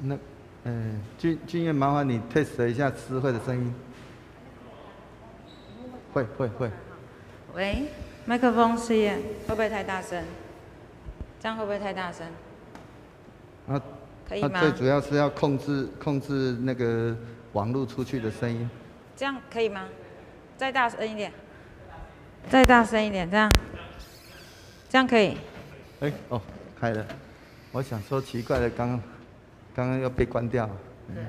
那，俊俊彦，麻煩你 test 一下詩慧的聲音。會會會。喂，麥克風試驗，會不會太大聲？這樣會不會太大聲？啊，可以嗎？最主要是要控制控制那個網路出去的聲音。這樣可以嗎？再大聲一點，再大聲一點，這樣，這樣可以。哎，哦，開了。我想說奇怪了，剛剛剛剛又被關掉了。嗯。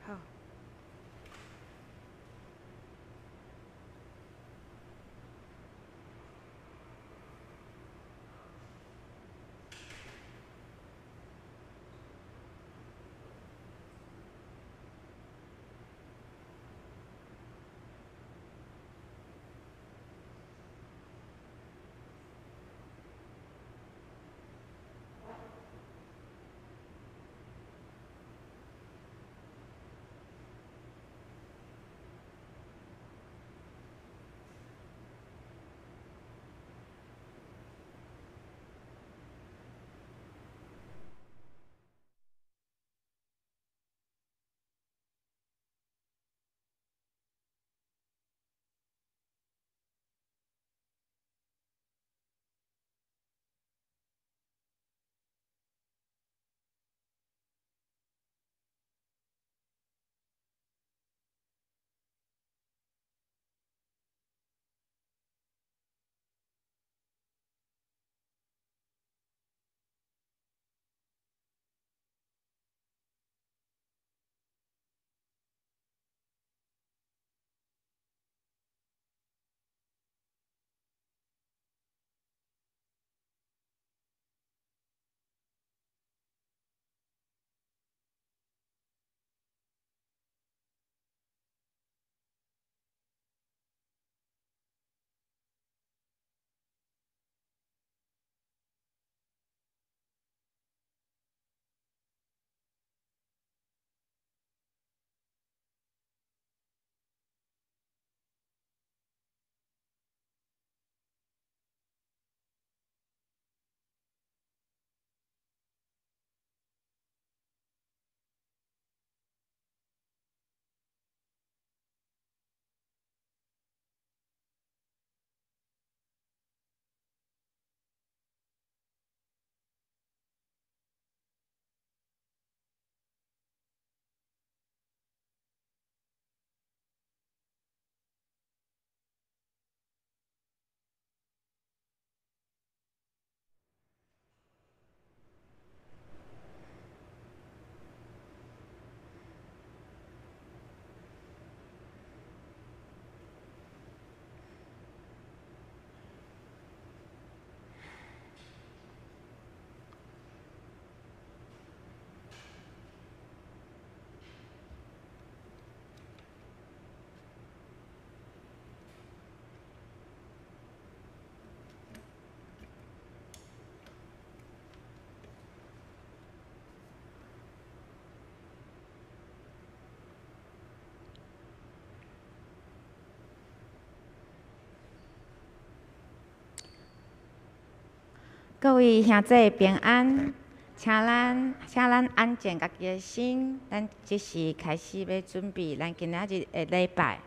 好。各位兄弟平安，請咱安靜家己的心，咱這時開始欲準備咱今仔日的禮拜。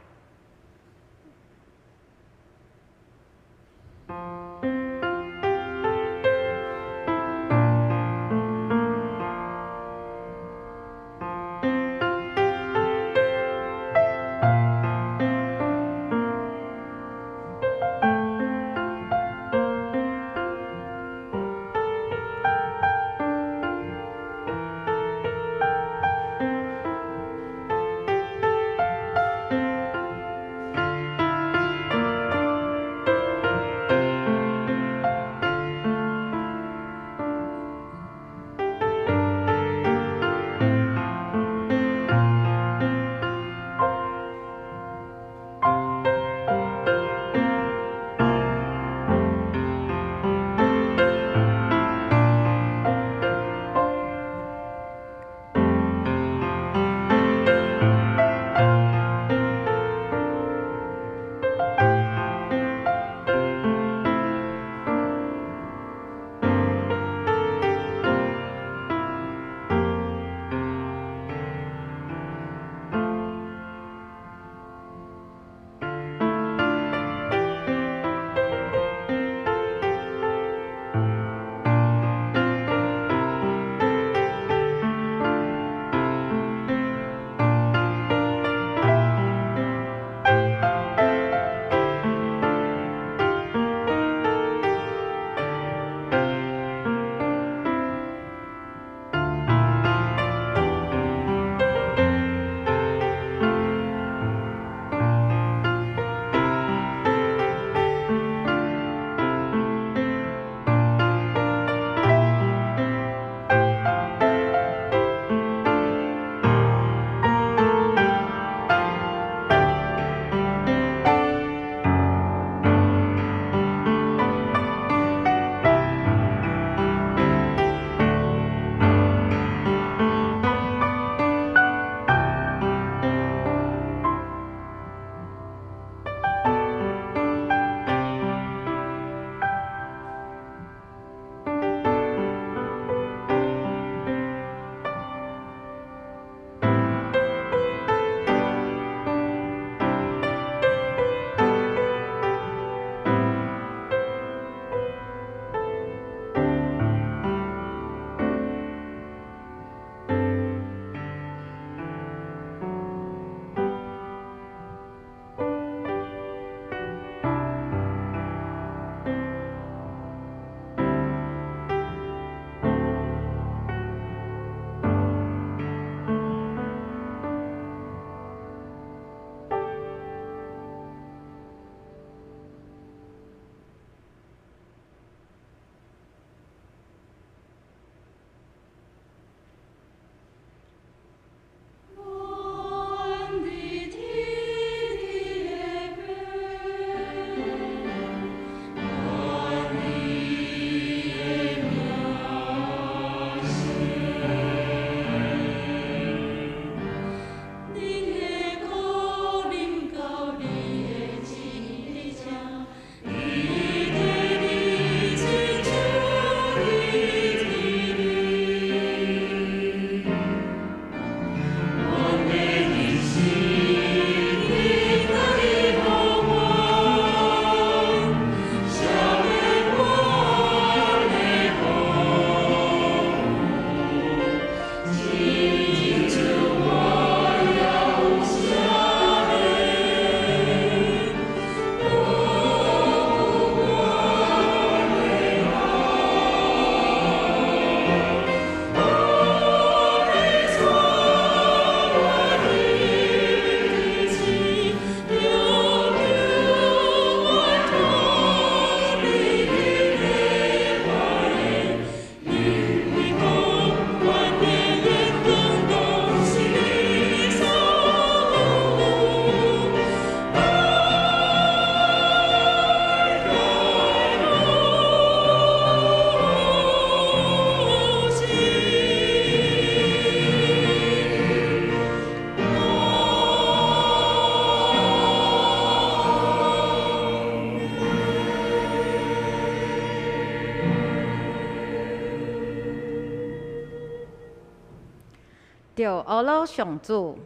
著呵咾上主，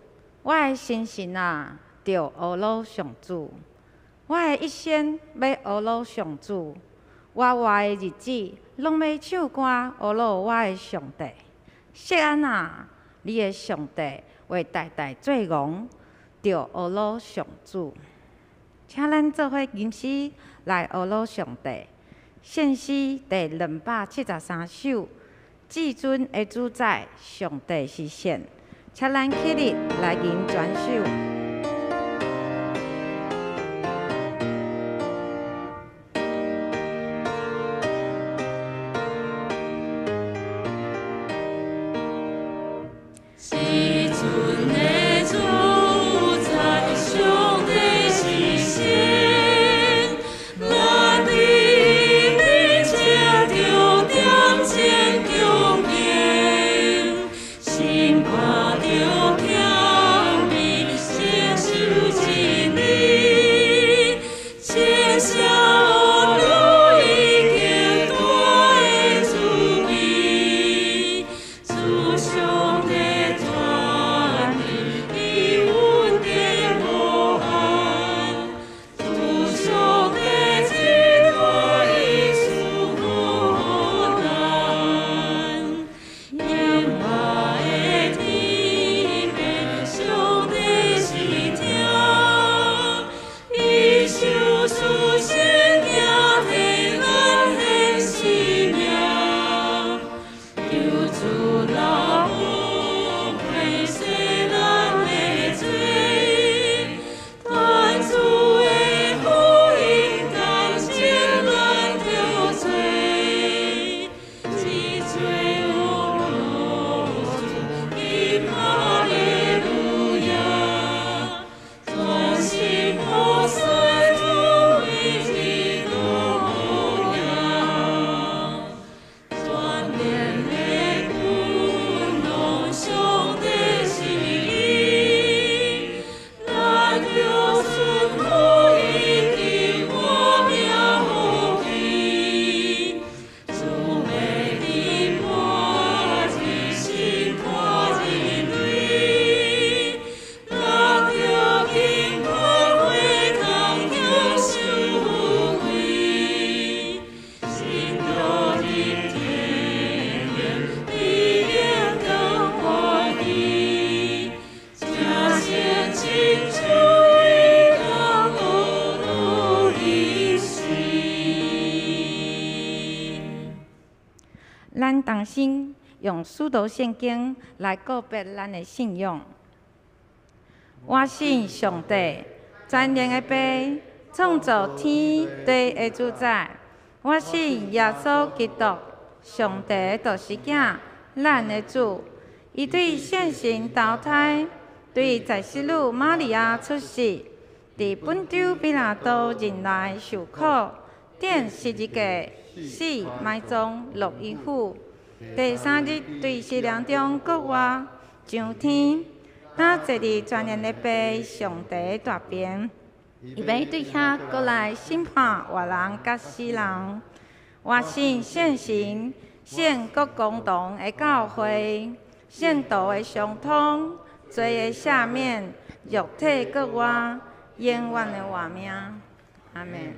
我的心神啊，著呵咾上主。我的一生欲呵咾上主，我活的日子攏欲唱歌呵咾我的上帝。錫安啊，你的上帝會代代做王，著呵咾上主。請咱做伙吟詩來呵咾上帝。獻詩第273首，至尊的主宰，上帝是善。請咱起立來吟全首。咱同心用使徒信經來告白咱的信仰。我信上帝，全能的父，創造天地的主宰。我信耶穌基督，上帝的獨生囝，咱的主。伊對聖神投胎，對在洗女瑪利亞出世，佇本丟彼拉多任內受苦，釘十字架，死，埋葬，落陰府。第三日對死人中復活，上天，他坐佇全能的父上帝大邊，伊欲對遐閣來審判活人佮死人。我信聖神，聖各公同的教會，聖徒的相通，罪的赦免，肉體復活，永遠的活命。阿們。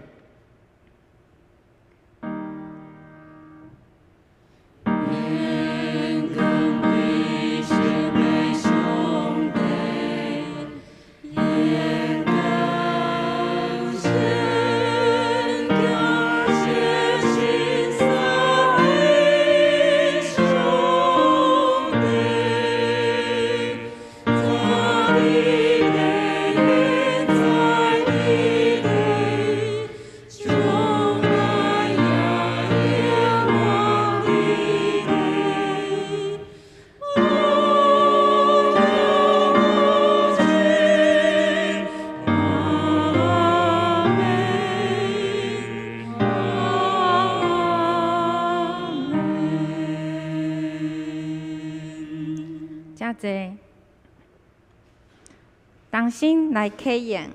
同心來啟應，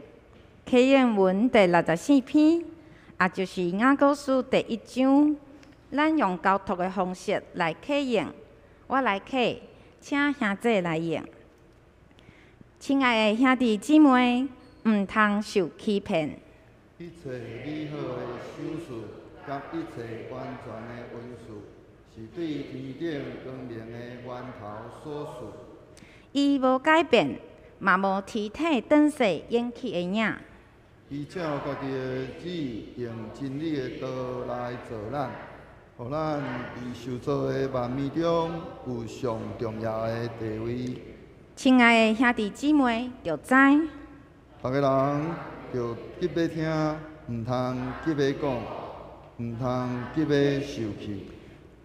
啟應文第64篇，也就是雅歌書第一章。咱用交託的方式來啟應，我來啟，請兄姐來用。親愛的兄弟姊妹，毋通受欺騙。一切美好的賞賜，佮一切完全的恩賜，是對天頂光明的源頭所賜。伊無改變，嘛無體體轉世引起的影。伊照家己的旨意，用真理的道來造咱，予咱佇受造的萬物中有上重要的地位。親愛的兄弟姊妹，著知。逐个人著急欲聽，毋通急欲講，毋通急欲受氣。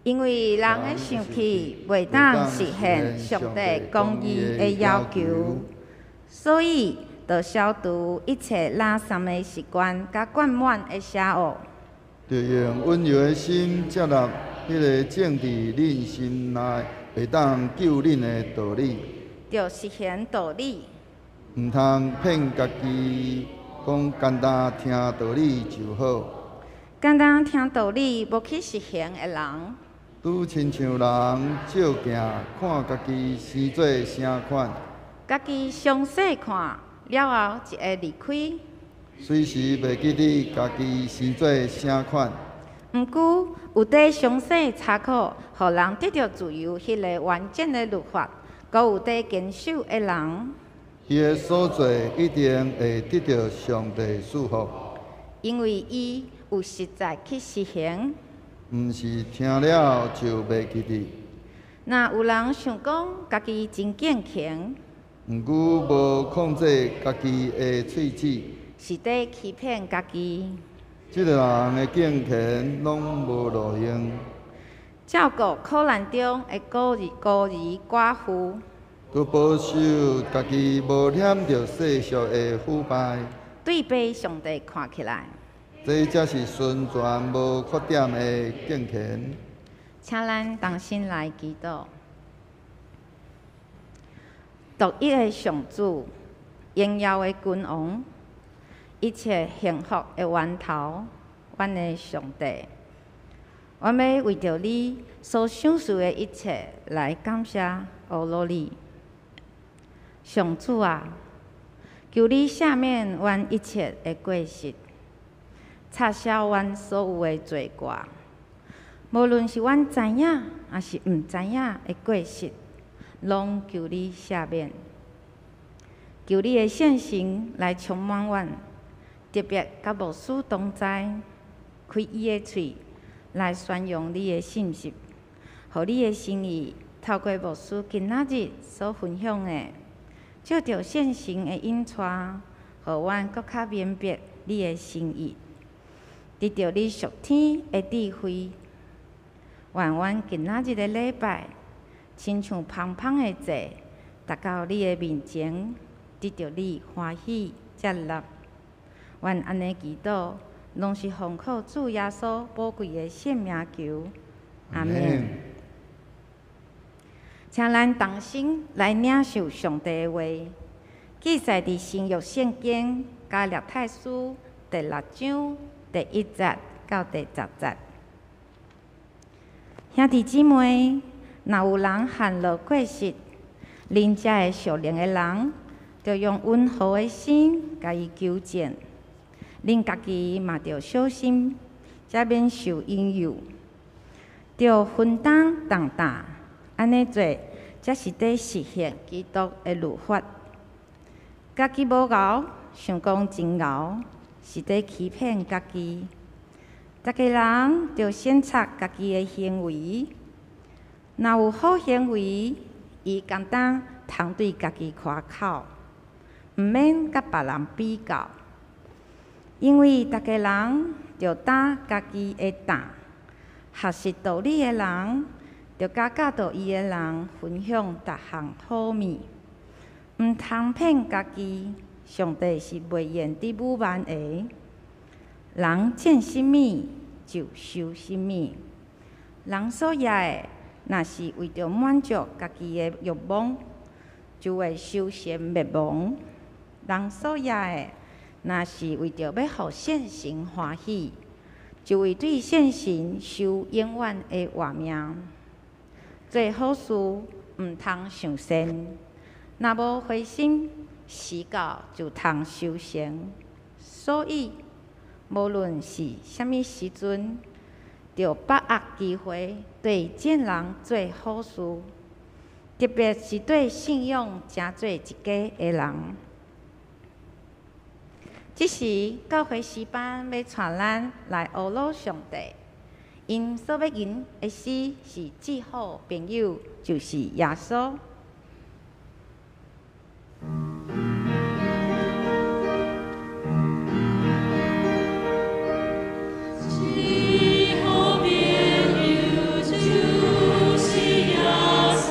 因為人的生氣袂當實現上帝公義的要求，所以著消除一切懶散的習慣，佮灌滿的邪惡。著用溫柔的心接納彼个種佇恁心內會當救恁的道理。著實行道理。毋通騙家己，講干焦聽道理就好。干焦聽道理無去實行的人，拄親像人照鏡看家己生做啥款，家己詳細看了後就會離開。隨時袂記得家己生做啥款。毋過有佇詳細查考，予人得著自由，彼个完整的律法，閣有佇堅守的人，伊的所做一定會得著上帝賜福。因為伊有實在去實行。毋是聽了就袂記得。若有人想講家己真敬虔，毋過無控制家己的喙齒，是佇欺騙家己。這個人的敬虔攏無路用。照顧苦難中的孤兒、孤兒寡婦，閣保守家己無染著世俗的腐敗，對比上帝看起來，這才是純全無缺點的敬虔。請咱同心來祈禱。獨一的上主，榮耀的君王，一切幸福的源頭，阮的上帝，阮欲為著你所賞賜的一切來感謝阿羅你。上主啊，求你赦免阮一切的過失，擦消阮所有的罪過。無論是阮知影抑是毋知影的過失，攏求你赦免。求你的聖神來充滿阮，特別佮牧師同在，開伊的喙來宣揚你的信息，予你的心意透過牧師今仔日所分享的，藉著聖神的引帶，予阮閣較明白你的心意，得著你屬天的智慧。願阮今仔日的禮拜，親像芳芳的祭，達到你的面前，得著你歡喜接納。阮按呢祈禱，攏是奉靠主耶穌寶貴的聖名求，阿們。請咱同心來領受上帝的話，記載佇新約聖經加拉太書第六章第一節到第十節。兄弟姊妹，若有人陷落過失，恁遮的屬靈的人，著用溫和的心共伊糾正。恁家己嘛著小心，才免受引誘。著分擔重擔，按呢做，才是佇實現基督的律法。家己無𠢕，想講真𠢕，是佇欺騙家己。逐个人著省察家己的行為，若有好行為，伊敢當通對家己誇口，毋免佮別人比較。因為逐个人著擔家己的擔，學習道理的人，著佮教導伊的人分享逐項好物。毋通騙家己，上帝是袂用得侮慢的。人種啥物就收啥物。人所業的，若是為著滿足家己的欲望，就會收成滅亡；人所業的，若是為著欲予聖神歡喜，就會對聖神收永遠的活命。做好事，毋通傷善，若無回心，時到就通修成。所以，無論是啥物時陣，著把握機會對賤人做好事，特別是對信仰誠做一家的人。這時，教會詩班欲帶咱來呵咾上帝，𪜶所欲吟的詩是至好朋友，就是耶穌。至好朋友就是耶穌，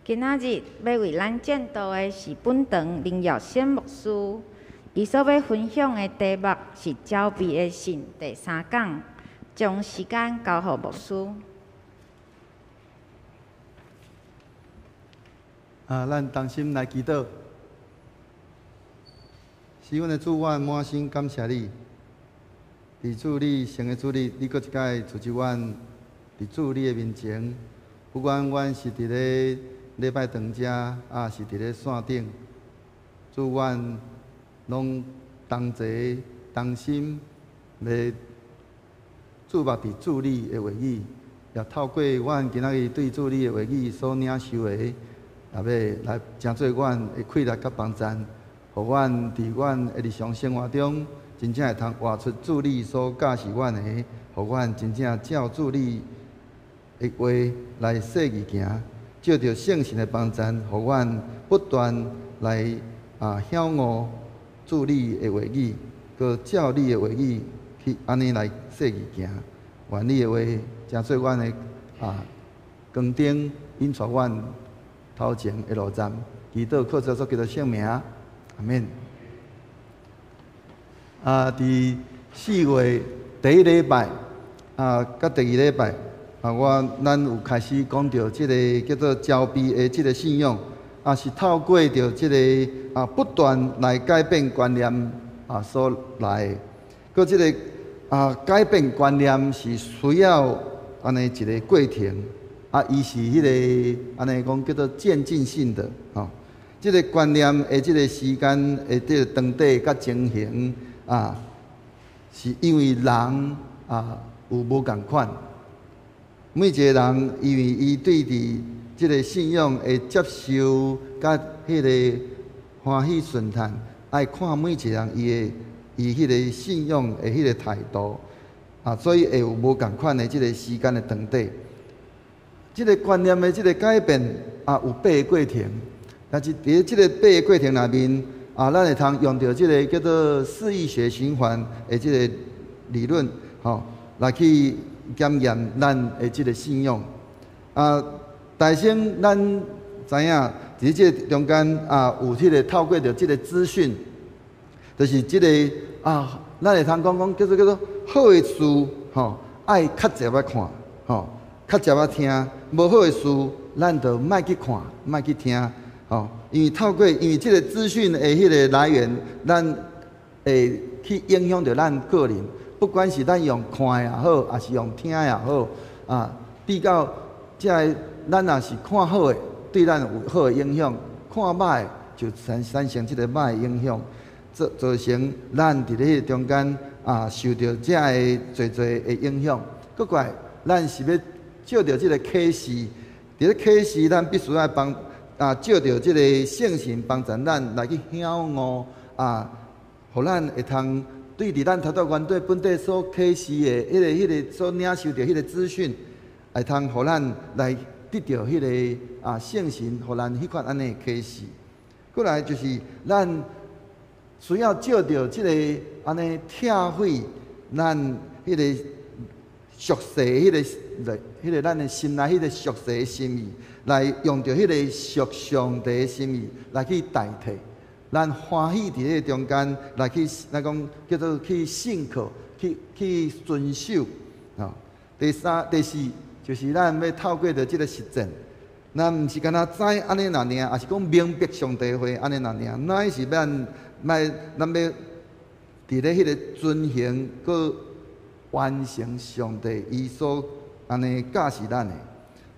今仔日欲為咱證道的是本堂林耀先牧師，伊所欲分享的題目是焦避的信第三講，將時間交予牧師。啊，咱同心來祈禱。是阮的主，阮滿心感謝你。佇主你聖的主日，你閣一擺組織阮佇主你的面前，不管阮是佇咧禮拜堂遮，抑是佇咧線頂，主阮攏同齊同心來注目佇主你的話語，也透過阮今仔日對主你的話語所領受的，也欲來成做阮的氣力佮幫贊，予阮佇阮的日常生活中，真正會通活出主你所教示阮的，予阮真正照主你的話來細膩行。藉著聖神的幫贊，予阮不斷來曉悟主你的話語，閣照你的話語去按呢來細膩行。願你的話成做阮的光燈，引帶阮頭前的路站。祈禱靠主耶穌基督聖名，阿們。佇4月第一禮拜佮第二禮拜，咱有開始講著這个叫做焦避的這个信仰，是透過著這个不斷來改變觀念所來的。閣這个改變觀念是需要按呢一个過程，伊是彼个按呢講叫做漸進性的吼。這个觀念的這个時間的這个長短佮情形，是因為人有無仝款。每一个人因為伊對佇這个信仰的接受佮彼个歡喜順嘆，愛看每一个人伊彼个信仰的彼个態度，所以會有無仝款的這个時間的長短。這个觀念的這个改變，有八个過程。但是佇這个八个過程內面，咱會通用著這个叫做釋義學循環的這个理論，來去檢驗咱的這个信仰。大先咱知影，佇這个中間有彼个透過著這个資訊，就是這个咱會通講講叫做好的事愛較濟仔看，較濟仔聽；無好的事，咱就莫去看，莫去聽，因為透過因為這个資訊的彼个來源，咱會去影響著咱個人。不管是咱用看的也好，抑是用聽的也好，比較這个，咱若是看好的，對咱有好的影響；看歹的，就產生這个歹的影響，造成咱佇咧彼個中間受著這个濟濟的影響。閣過來，咱是欲借著這个啟示，佇咧啟示，咱必須愛幫借著這个聖神幫助咱來去曉悟，予咱會通對佇咱頭拄原底本底所啟示的彼个所領受著彼个資訊，會通予咱來得著彼个聖神，予咱彼款按呢啟示。過來就是咱需要借著這个按呢拆毀咱彼个俗世彼个咱的心內彼个俗世的心意，來用著彼个屬上帝的心意來去代替。咱歡喜佇彼個中間來去，來講叫做去信靠，去遵守。第三、第四，就是咱欲透過著這个實踐，咱毋是干焦知按呢爾，抑是講明白上帝話按呢爾，乃是咱欲佇咧彼个遵行，閣完成上帝伊所按呢教示咱的，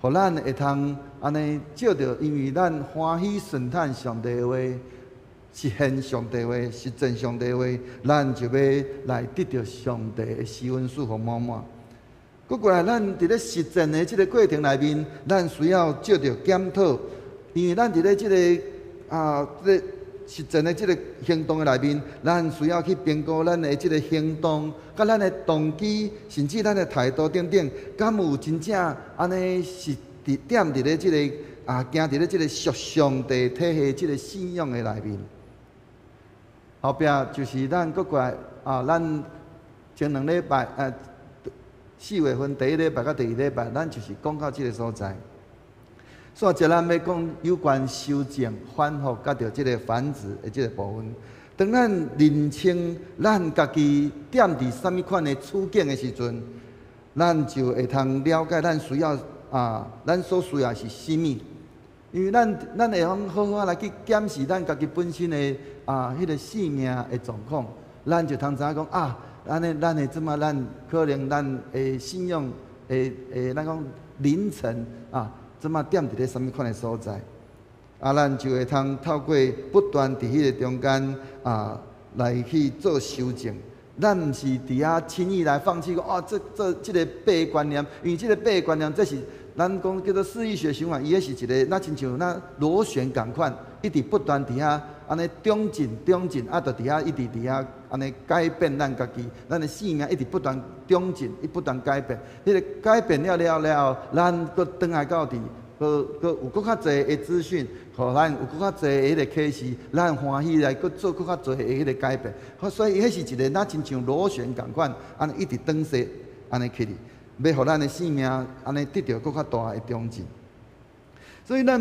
予咱會通按呢藉著，因為咱歡喜順嘆上帝的話。實現上帝話，實踐上帝話，咱就欲來得著上帝的施恩賜福滿滿。閣過來，咱佇咧實踐的這个過程內面，咱需要藉著檢討，因為咱佇咧這个實踐的這个行動的內面，咱需要去評估咱的這个行動，佮咱的動機，甚至咱的態度等等，敢有真正按呢是佇踮佇咧這个行佇咧這个屬上帝體系這个信仰的內面。後壁就是咱閣過來咱前兩禮拜4月份第一禮拜佮第二禮拜，咱就是講到這个所在。煞接咱欲講有關修正、反覆佮著這个繁殖的這个部分。當咱認清咱家己踮佇啥物款的處境的時陣，咱就會通了解咱需要啊，咱所需要是啥物。因為咱會通好好仔來去檢視咱家己本身的啊，彼个性命的狀況，咱就通知影講啊，按呢咱的這馬咱可能咱的信仰的咱講靈層啊，這馬踮佇咧啥物款的所在，啊，咱就會通透過不斷佇彼个中間啊來去做修正。咱毋是佇遐輕易來放棄講哦，這個白觀念，因為這個白觀念，這是咱講叫做釋義學循環，伊彼是一个，若親像那螺旋仝款，一直不斷佇遐按呢長進長進，啊，就佇遐一直佇遐按呢改變咱家己，咱的生命一直不斷長進，一不斷改變。彼个改變了了了後，咱閣轉來到佇，閣閣有閣較濟的資訊，予咱有閣較濟的彼個啟示，咱歡喜來閣做閣較濟的彼個改變。所以彼是一个若親像螺旋仝款，按呢一直轉勢按呢去哩，欲予咱的生命按呢得著閣較大的長進。所以咱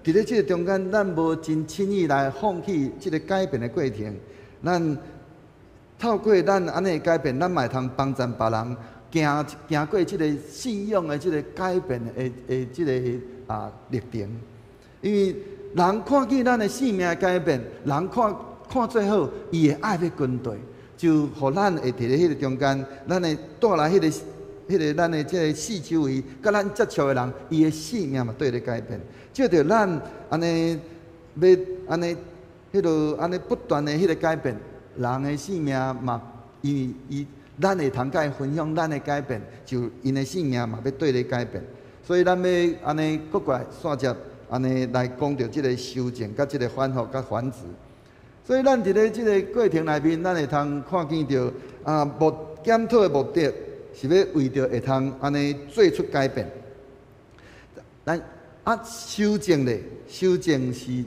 佇咧這个中間，咱無真輕易來放棄這个改變的過程。咱透過咱按呢改變，咱嘛會通幫贊別人行行過這个信仰的這个改變的這个歷程。因為人看見咱的生命改變，人看看最好，伊會愛欲跟隨，就予咱會佇咧彼个中間，咱會帶來彼個咱的這个四周圍，佮咱接觸的人，伊的生命嘛綴咧改變。藉著咱按呢欲按呢彼落按呢不斷的彼个改變，人的生命嘛，因為伊咱會通佮伊分享咱的改變，就𪜶的生命嘛欲綴咧改變。所以咱欲按呢閣過來煞接按呢來講著這个修正、佮這个反覆、佮繁殖。所以咱佇咧這个過程內面，咱會通看見著啊，目檢討的目的是欲為著會通按呢做出改變。咱啊修正咧，修正是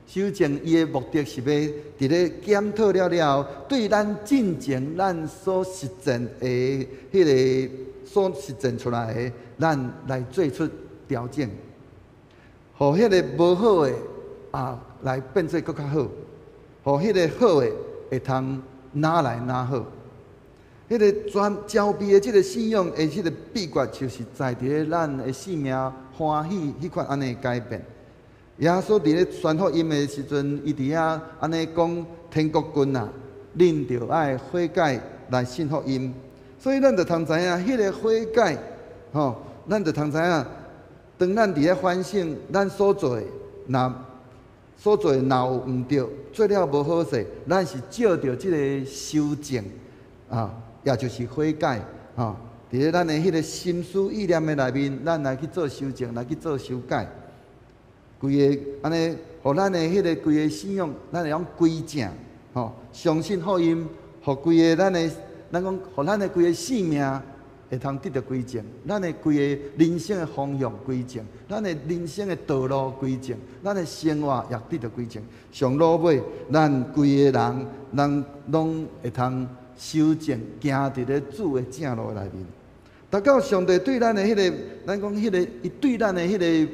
修正伊的目的是欲佇咧檢討了了後，對咱進前咱所實踐的彼个所實踐出來的，咱來做出調整，予彼个無好的啊來變做閣較好，予彼个好的會通愈來愈好。彼个專招備的這个信仰的彼个秘訣，就是在佇咧咱的生命歡喜彼款按呢改變。耶穌佇咧傳福音的時陣，伊佇遐按呢講天國近啊，恁著愛悔改來信福音。所以咱就通知影，彼个悔改，吼，咱就通知影，當咱佇咧反省咱所做的，若所做的若有毋對，做了無好勢，咱是藉著這个修正，啊，也就是悔改，吼，佇咧咱的彼个心思意念的內面，咱來去做修正，來去做修改，規個按呢，予咱的彼个規个信仰，咱會用歸正，吼，相信福音，予規個咱的，咱講，予咱的規个生命會通得著歸正，咱的規个人生的方向歸正，咱的人生的道路歸正，咱的生活也得著歸正。上落尾，咱規个人，咱攏會通修正，行佇咧主的正路內面。達到上帝對咱的彼个，咱講彼個，伊對咱的彼个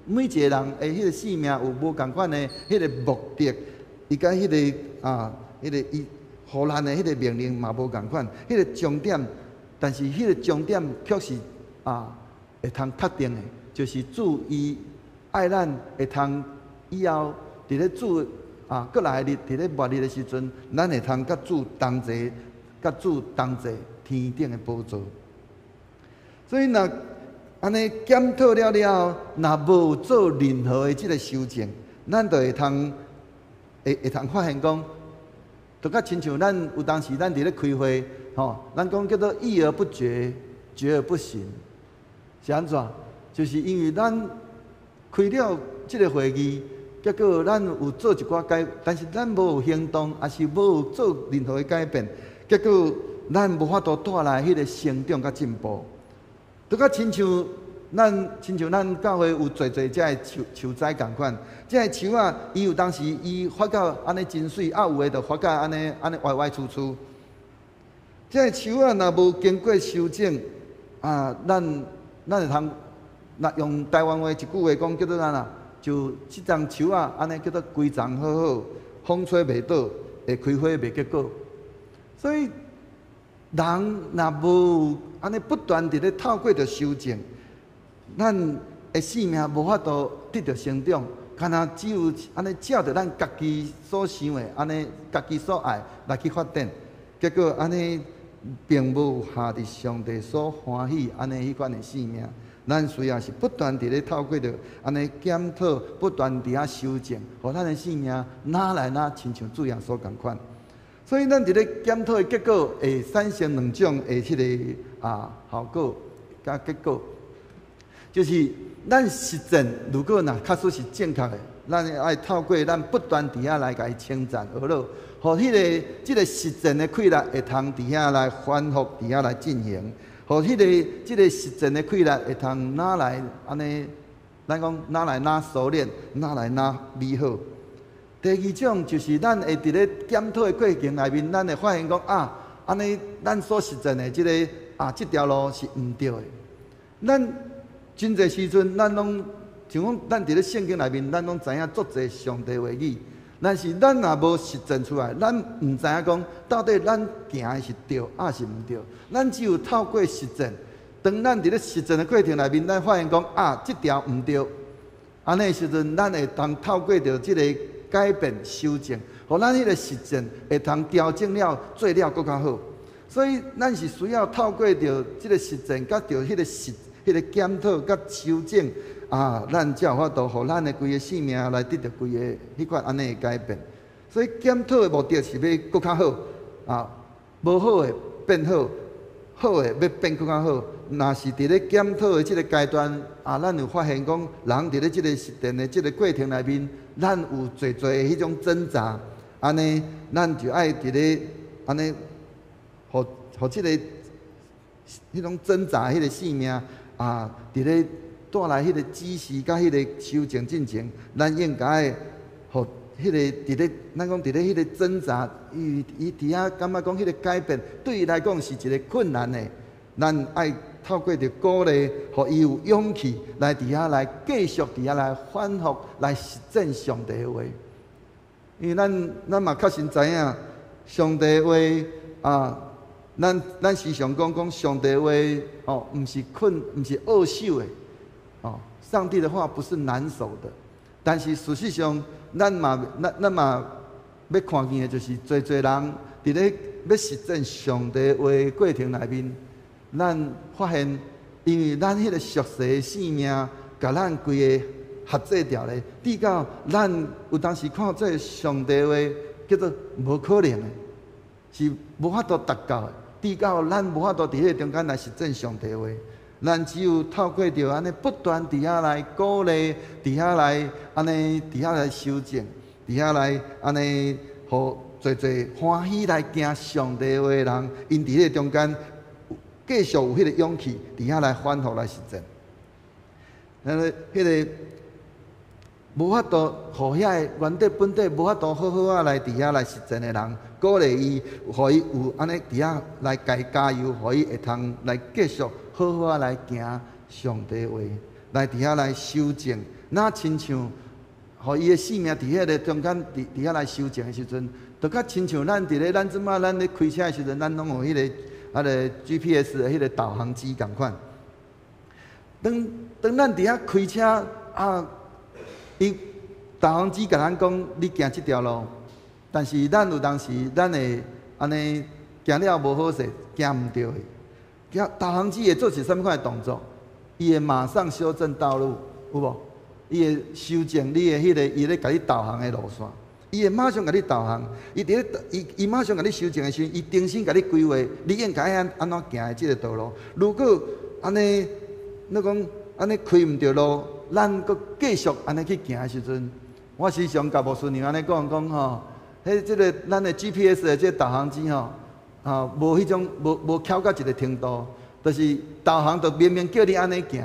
每一个人的彼个生命有無仝款的彼个目的，伊佮彼个啊，彼个伊予咱的彼个命令嘛無仝款，彼个終點，但是彼個終點卻是啊會通確定的，就是主伊愛咱會通以後佇咧主啊閣來日佇咧末日的時陣，咱會通佮主同齊，佮主同坐天頂的寶座。所以若按呢檢討了了後，若無做任何的這个修正，咱就會通會通發現講，就較親像咱有當時咱佇咧開會，吼，咱講叫做議而不決，決而不行，是按怎？就是因為咱開了這个會議，結果咱有做一寡改，但是咱無有行動，抑是無有做任何的改變，結果咱無法度帶來彼个成長佮進步。就較親像咱，親像咱教會有濟濟這个樹樹仔仝款，這个樹仔，伊有當時伊發到按呢真媠，啊有的就發到按呢按呢歪歪曲曲。這个樹仔若無經過修整，啊，咱會通若用台灣話一句話講，叫做按怎？就這叢樹仔按呢叫做規叢好好，風吹袂倒，會開花袂結果。所以人若無按呢不斷佇咧透過著修正，咱的生命無法度得著成長，干焦只有按呢照著咱家己所想的，按呢家己所愛來去發展，結果按呢並無合佇上帝所歡喜按呢彼款的生命。咱需要是不斷佇咧透過著按呢檢討，不斷佇遐修正，予咱的生命愈來愈親像主耶穌仝款。所以咱佇咧檢討的結果會產生兩種的彼个效果佮結果，就是咱實踐如果若確實是正確的，咱愛透過咱不斷佇遐來共伊稱讚呵咾，予彼个這个實踐的氣力會通佇遐來反覆佇遐來進行。予彼个這个實踐的氣力會通愈來按呢，咱講愈來愈熟練，愈來愈美好。第二種就是咱會佇咧檢討的過程內面，咱會發現講啊，按呢咱所實踐的這个這條路是毋對的。咱真濟時陣，咱攏像講，咱佇咧聖經內面，咱攏知影足濟上帝話語。但是咱若無實踐出來，咱毋知影講到底咱行的是對抑是毋對。咱只有透過實踐，當咱佇咧實踐的過程內面，咱發現講啊，這條毋對。按呢時陣，咱會當透過著這个改變修正，予咱彼个實踐會通調整了，做了閣較好。所以，咱是需要透過著這个實踐，佮著彼个實、彼个檢討、佮修正。咱才有法度，予咱的規个生命來得著規个彼款按呢的改變。所以檢討的目的是欲閣較好，無好的變好，好的欲變閣較好。若是佇咧檢討的這个階段，咱有發現講，人佇咧這个實踐的這个過程內面，咱有濟濟的彼種掙扎，按呢，咱就愛佇咧按呢，予予這个彼種掙扎彼个生命佇咧帶來彼个指示佮彼个修正進程，咱應該予彼个佇咧，咱講佇咧彼個掙扎，伊伊佇遐感覺講彼個改變對伊來講是一个困難的。咱愛透過著鼓勵，予伊有勇氣來佇遐來繼續佇遐來反覆來實踐上帝的話。因為咱咱嘛確實知影上帝的話啊，咱咱時常講講上帝的話哦，毋是困，毋是惡守的。哦，上帝的話不是難守的，但是事實上，咱嘛咱咱嘛欲看見的就是濟濟人佇咧欲實踐上帝話的過程內面，咱發現，因為咱彼个屬世的生命，共咱規个轄制牢咧，直到咱有當時看做上帝話叫做無可能的，是無法度達到的，直到咱無法度佇彼个中間來實踐上帝話。咱只有透過著按呢不斷佇遐來鼓勵，佇遐來按呢，佇遐來修正，佇遐來按呢，予濟濟歡喜來行上帝話的人，𪜶佇彼个中間繼續有彼个勇氣，佇遐來反覆來實踐。那个彼个無法度，予遐个原底本底無法度好好仔來佇遐來實踐的人，鼓勵伊，予伊有按呢佇遐來共伊加油，予伊會通來繼續好好仔來行上帝話，來佇遐來修正，若親像，予伊的生命佇彼个中間，佇佇遐來修正的時陣，就較親像咱佇咧咱這擺咱咧開車的時陣，咱攏有彼个彼个 GPS 的彼个導航機仝款。當當咱佇遐開車啊，伊導航機共咱講你行這條路，但是咱有當時咱會按呢行了無好勢，行毋對去。導航機會做是啥物款的動作？伊會馬上修正道路，有無？伊會修正你的彼个，伊咧共你導航的路線，伊會馬上共你導航。伊佇咧伊伊馬上共你修正的時陣，伊重新共你規劃，你應該按按怎行的這個道路。如果按呢，你講按呢開毋著路，咱閣繼續按呢去行的時陣，我時常共牧師娘按呢講講吼，彼這个咱的 GPS 的這个導航機吼，無彼種無無巧到一个程度，就是導航就明明叫你按呢行，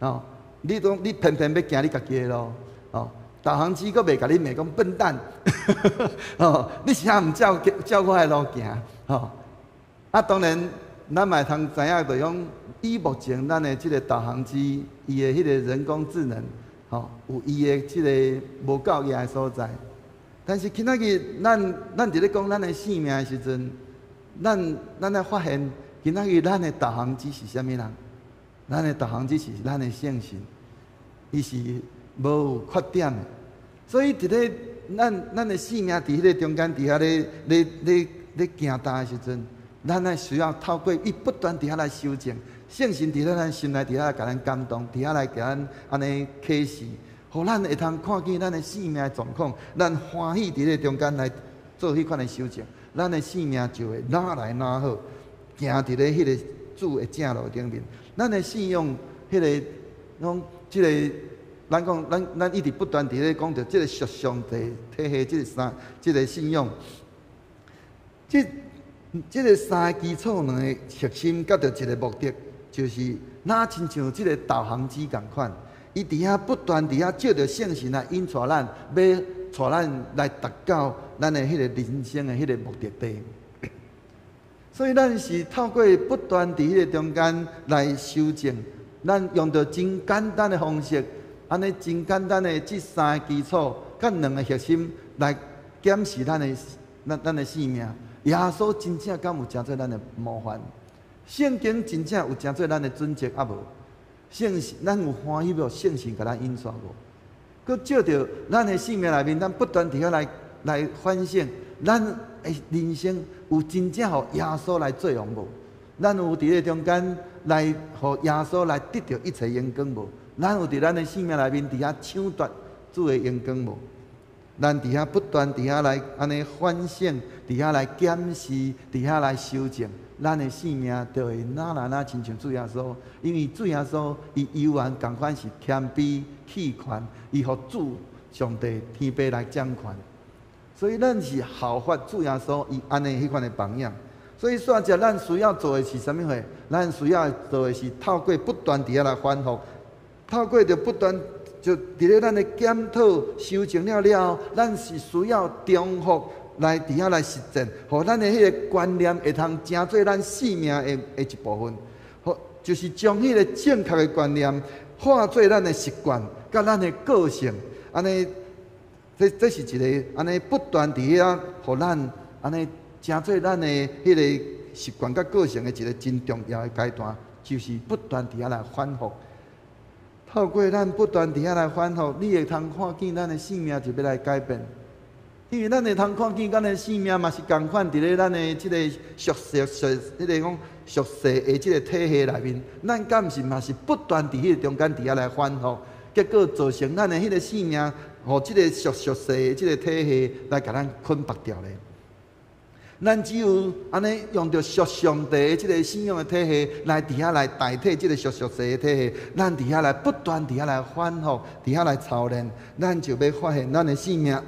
吼，你講你偏偏欲行你家己的路，吼，導航機閣袂共你罵講笨蛋，吼，你是啥毋照照我的路行，吼，啊當然咱嘛會通知影，就講以目前咱的這个導航機，伊的彼个人工智能，吼，有伊的這个無夠額的所在。但是今仔日咱佇咧講咱的性命的時陣，咱來發現，今仔日咱的導航機是啥物人？咱的導航機是咱的聖神，伊是無有缺點的。所以佇咧咱的性命佇彼个中間佇遐咧行動的時陣，咱愛需要透過伊不斷佇遐來修正，聖神佇咧咱心內佇遐來共咱感動，佇遐來共咱按呢啟示，予咱會通看見咱的性命的狀況，咱歡喜佇咧中間來做彼款的修正，咱的性命就會愈來愈好，行佇咧彼个主的正路頂面。咱的信仰，彼个講這个，咱講咱一直不斷佇咧講著這个屬上帝體系，這个三，這个信仰，這个三个基礎兩个核心，佮著一个目的，就是若親像這个導航機仝款，伊佇遐不斷佇遐借著聖神來引帶咱，欲帶咱來達到咱的彼个人生的彼个目的地。所以咱是透過不斷佇彼个中間來修正，咱用著真簡單的方式，按呢真簡單的這三个基礎，佮兩个核心來檢視咱的性命。耶穌真正敢有成做咱的模範？聖經真正有成做咱的準則猶無？聖神，咱有歡喜無？聖神共咱引帶無？閣借著咱的性命內面，咱不斷佇遐來反省，咱的人生有真正予耶穌來做王無？咱有佇咧中間來予耶穌來得著一切榮光無？咱有佇咱的性命內面佇遐搶奪主的榮光無？咱佇遐不斷佇遐來按呢反省，佇遐來檢視，佇遐來修正，咱的性命就會愈來愈親像主耶穌。因為主耶穌伊猶原仝款是謙卑棄權，伊予主上帝天父來掌權。所以咱是效法主耶穌伊按呢彼款的榜樣。所以煞只咱需要做的是啥物貨？咱需要做的是透過不斷佇遐來反覆，透過著不斷就佇咧咱的檢討修正了了後，咱是需要重複來佇遐來實踐，予咱的彼个觀念會通成做咱性命的一部分。予就是將彼个正確的觀念化做咱的習慣，佮咱的個性，按呢，這是一个按呢不斷佇遐，予咱按呢成做咱的彼个習慣佮個性的一个真重要的階段，就是不斷佇遐來反覆。透過咱不斷佇遐來反覆，你會通看見咱的性命就欲來改變。因為咱會通看見咱的性命嘛是仝款佇咧咱的這个屬世屬彼个講屬世的這个體系內面，咱敢毋是嘛是不斷佇彼个中間佇遐來反覆，結果造成咱的彼个性命，予這个屬世的這个體系來共咱捆縛牢咧。咱只有按呢用著屬上帝的這个信仰的體系來佇遐來代替這个屬世的體系，咱佇遐來不斷佇遐來反覆，佇遐來操練，咱就欲發現咱的性命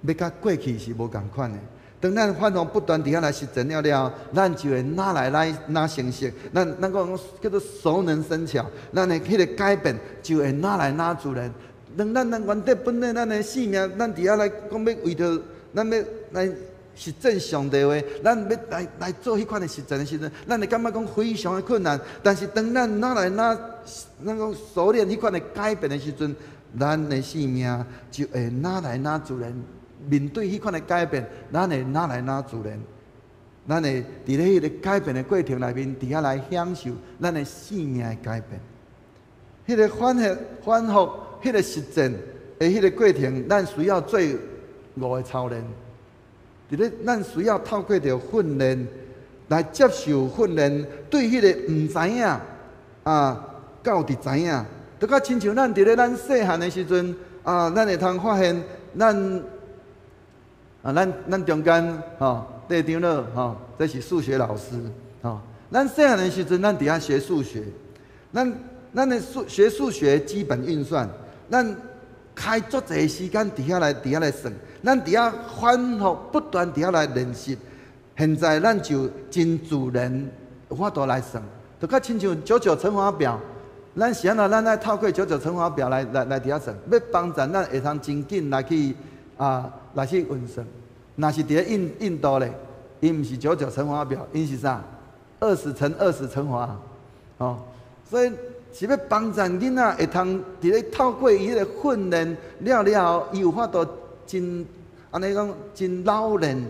欲佮過去是無仝款的。當咱反覆不斷佇遐來實踐了了後，咱就會愈來愈成熟。咱講叫做熟能生巧，咱的彼個改變就會愈來愈自然。當咱原底本來咱的性命，咱佇遐來講欲為著咱欲來實踐上帝話，咱欲來做彼款的實踐的時陣，咱會感覺講非常的困難。但是當咱愈來愈咱講熟練彼款的改變的時陣，咱的性命就會愈來愈自然。面對彼款的改變，咱會愈來愈自然。咱會佇咧彼个改變的過程內面，佇遐來享受咱的性命的改變。彼个反覆，彼个實踐的彼个過程，咱需要做五个操練。佇咧，咱需要透過著訓練來接受訓練，對彼个毋知影啊，到佇知影，就較親像咱佇咧咱細漢的時陣啊，咱會通發現咱啊，咱中間吼，戴長老吼，這是數學老師吼。咱細漢的時陣，咱佇遐學數學，咱的學數學基本運算，咱開足濟時間佇遐來算。咱佇遐反覆不斷佇遐來練習，現在咱就真自然有法度來算，就較親像九九乘法表，咱是按怎？咱愛透過九九乘法表來佇遐算，欲幫助咱會通真緊來去啊來去運算。若是佇咧印度咧，伊毋是九九乘法表，𪜶是啥？ 20乘20乘法，哦，所以是欲幫助囡仔會通佇咧透過伊彼个訓練了了後，伊有法度真按呢講真老練，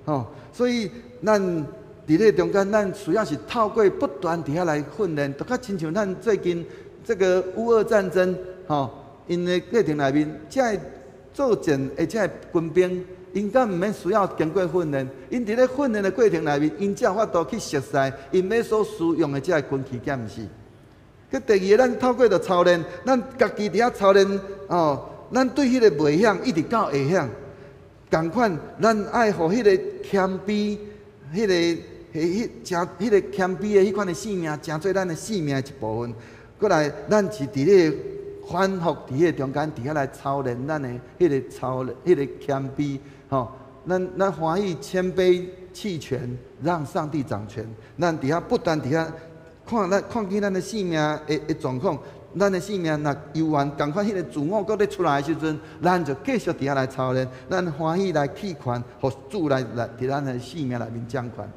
吼，所以咱佇咧中間，咱需要是透過不斷佇遐來訓練，就較親像咱最近這个烏俄戰爭，吼，𪜶的過程內面，這个作戰的這个軍兵，𪜶敢毋免需要經過訓練，𪜶佇咧訓練的過程內面，𪜶才有法度去熟悉𪜶欲所使用的這个軍器，敢毋是？閣第二个，咱透過著操練，咱家己佇遐操練，哦，咱對彼个袂曉，一直到會曉，仝款，咱愛予彼个謙卑，彼个、彼、彼、成彼个謙卑的彼款的生命，成做咱的生命的一部分。閣來，咱是佇咧反覆佇彼个中間，佇遐來操練咱的彼个操練，彼个謙卑，吼，咱歡喜謙卑棄權，讓上帝掌權。咱佇遐不斷佇遐看咱看見咱的生命的狀況，咱的生命若猶原仝款彼个自我閣咧出來的時陣，咱就繼續佇遐來操練，咱歡喜來棄權，予主來佇咱的生命內面掌權。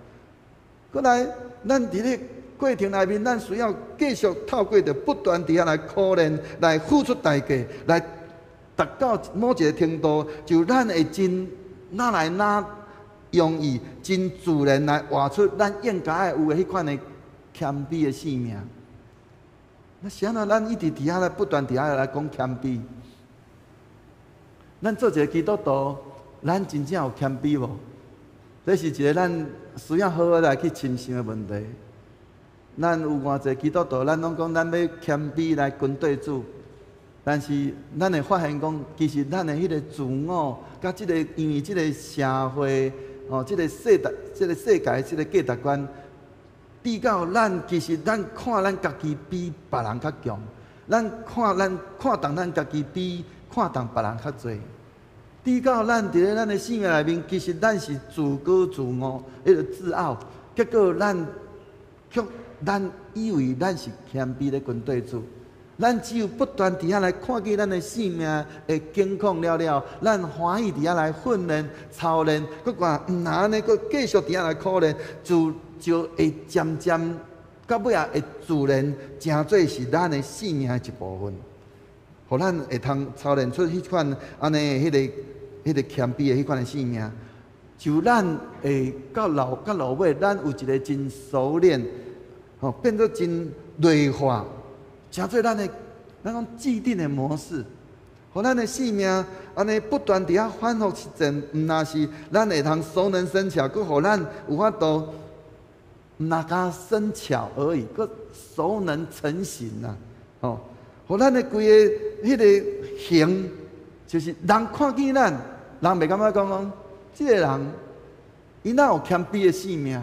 閣來，咱佇咧過程內面，咱需要繼續透過著不斷佇遐來苦練，來付出代價，來達到某一个程度，就咱會真哪來哪容易，真自然來活出咱應該愛有的彼款的謙卑的生命。那是按怎咱一直佇遐來不斷佇遐來講謙卑？咱做一个基督徒，咱真正有謙卑無？這是一个咱需要好好來去深想的問題。咱有偌濟基督徒，咱攏講咱欲謙卑來跟綴主，但是咱會發現講，其實咱的彼个自我，佮這个因為這个社會，哦，這个世代、這个世界、這个價值觀，直到咱其實咱看咱家己比別人較強，咱看重咱家己比看重別人較濟。直到咱佇咧咱的生命內面，其實咱是自高自傲，彼个自傲，結果咱卻咱以為咱是謙卑咧跟綴主，咱只有不斷佇遐來看見咱的生命的境況了了，咱歡喜佇遐來訓練、操練，閣看毋若按呢，閣繼續佇遐來苦練，就會漸漸到尾仔會自然成做是咱的生命的一部分，予咱會通操練出彼款按呢彼个謙卑的彼款的生命，就咱會到老到老尾，咱有一个真熟練，吼，變做真內化，成做咱的咱講既定的模式，予咱的生命按呢不斷佇遐反覆實踐，毋若是咱會通熟能生巧，閣予咱有法度，毋若干生巧而已，閣熟能成型啊！吼，予咱的規个彼个形，就是人看見咱，人袂感覺講，這个人伊哪有謙卑的生命？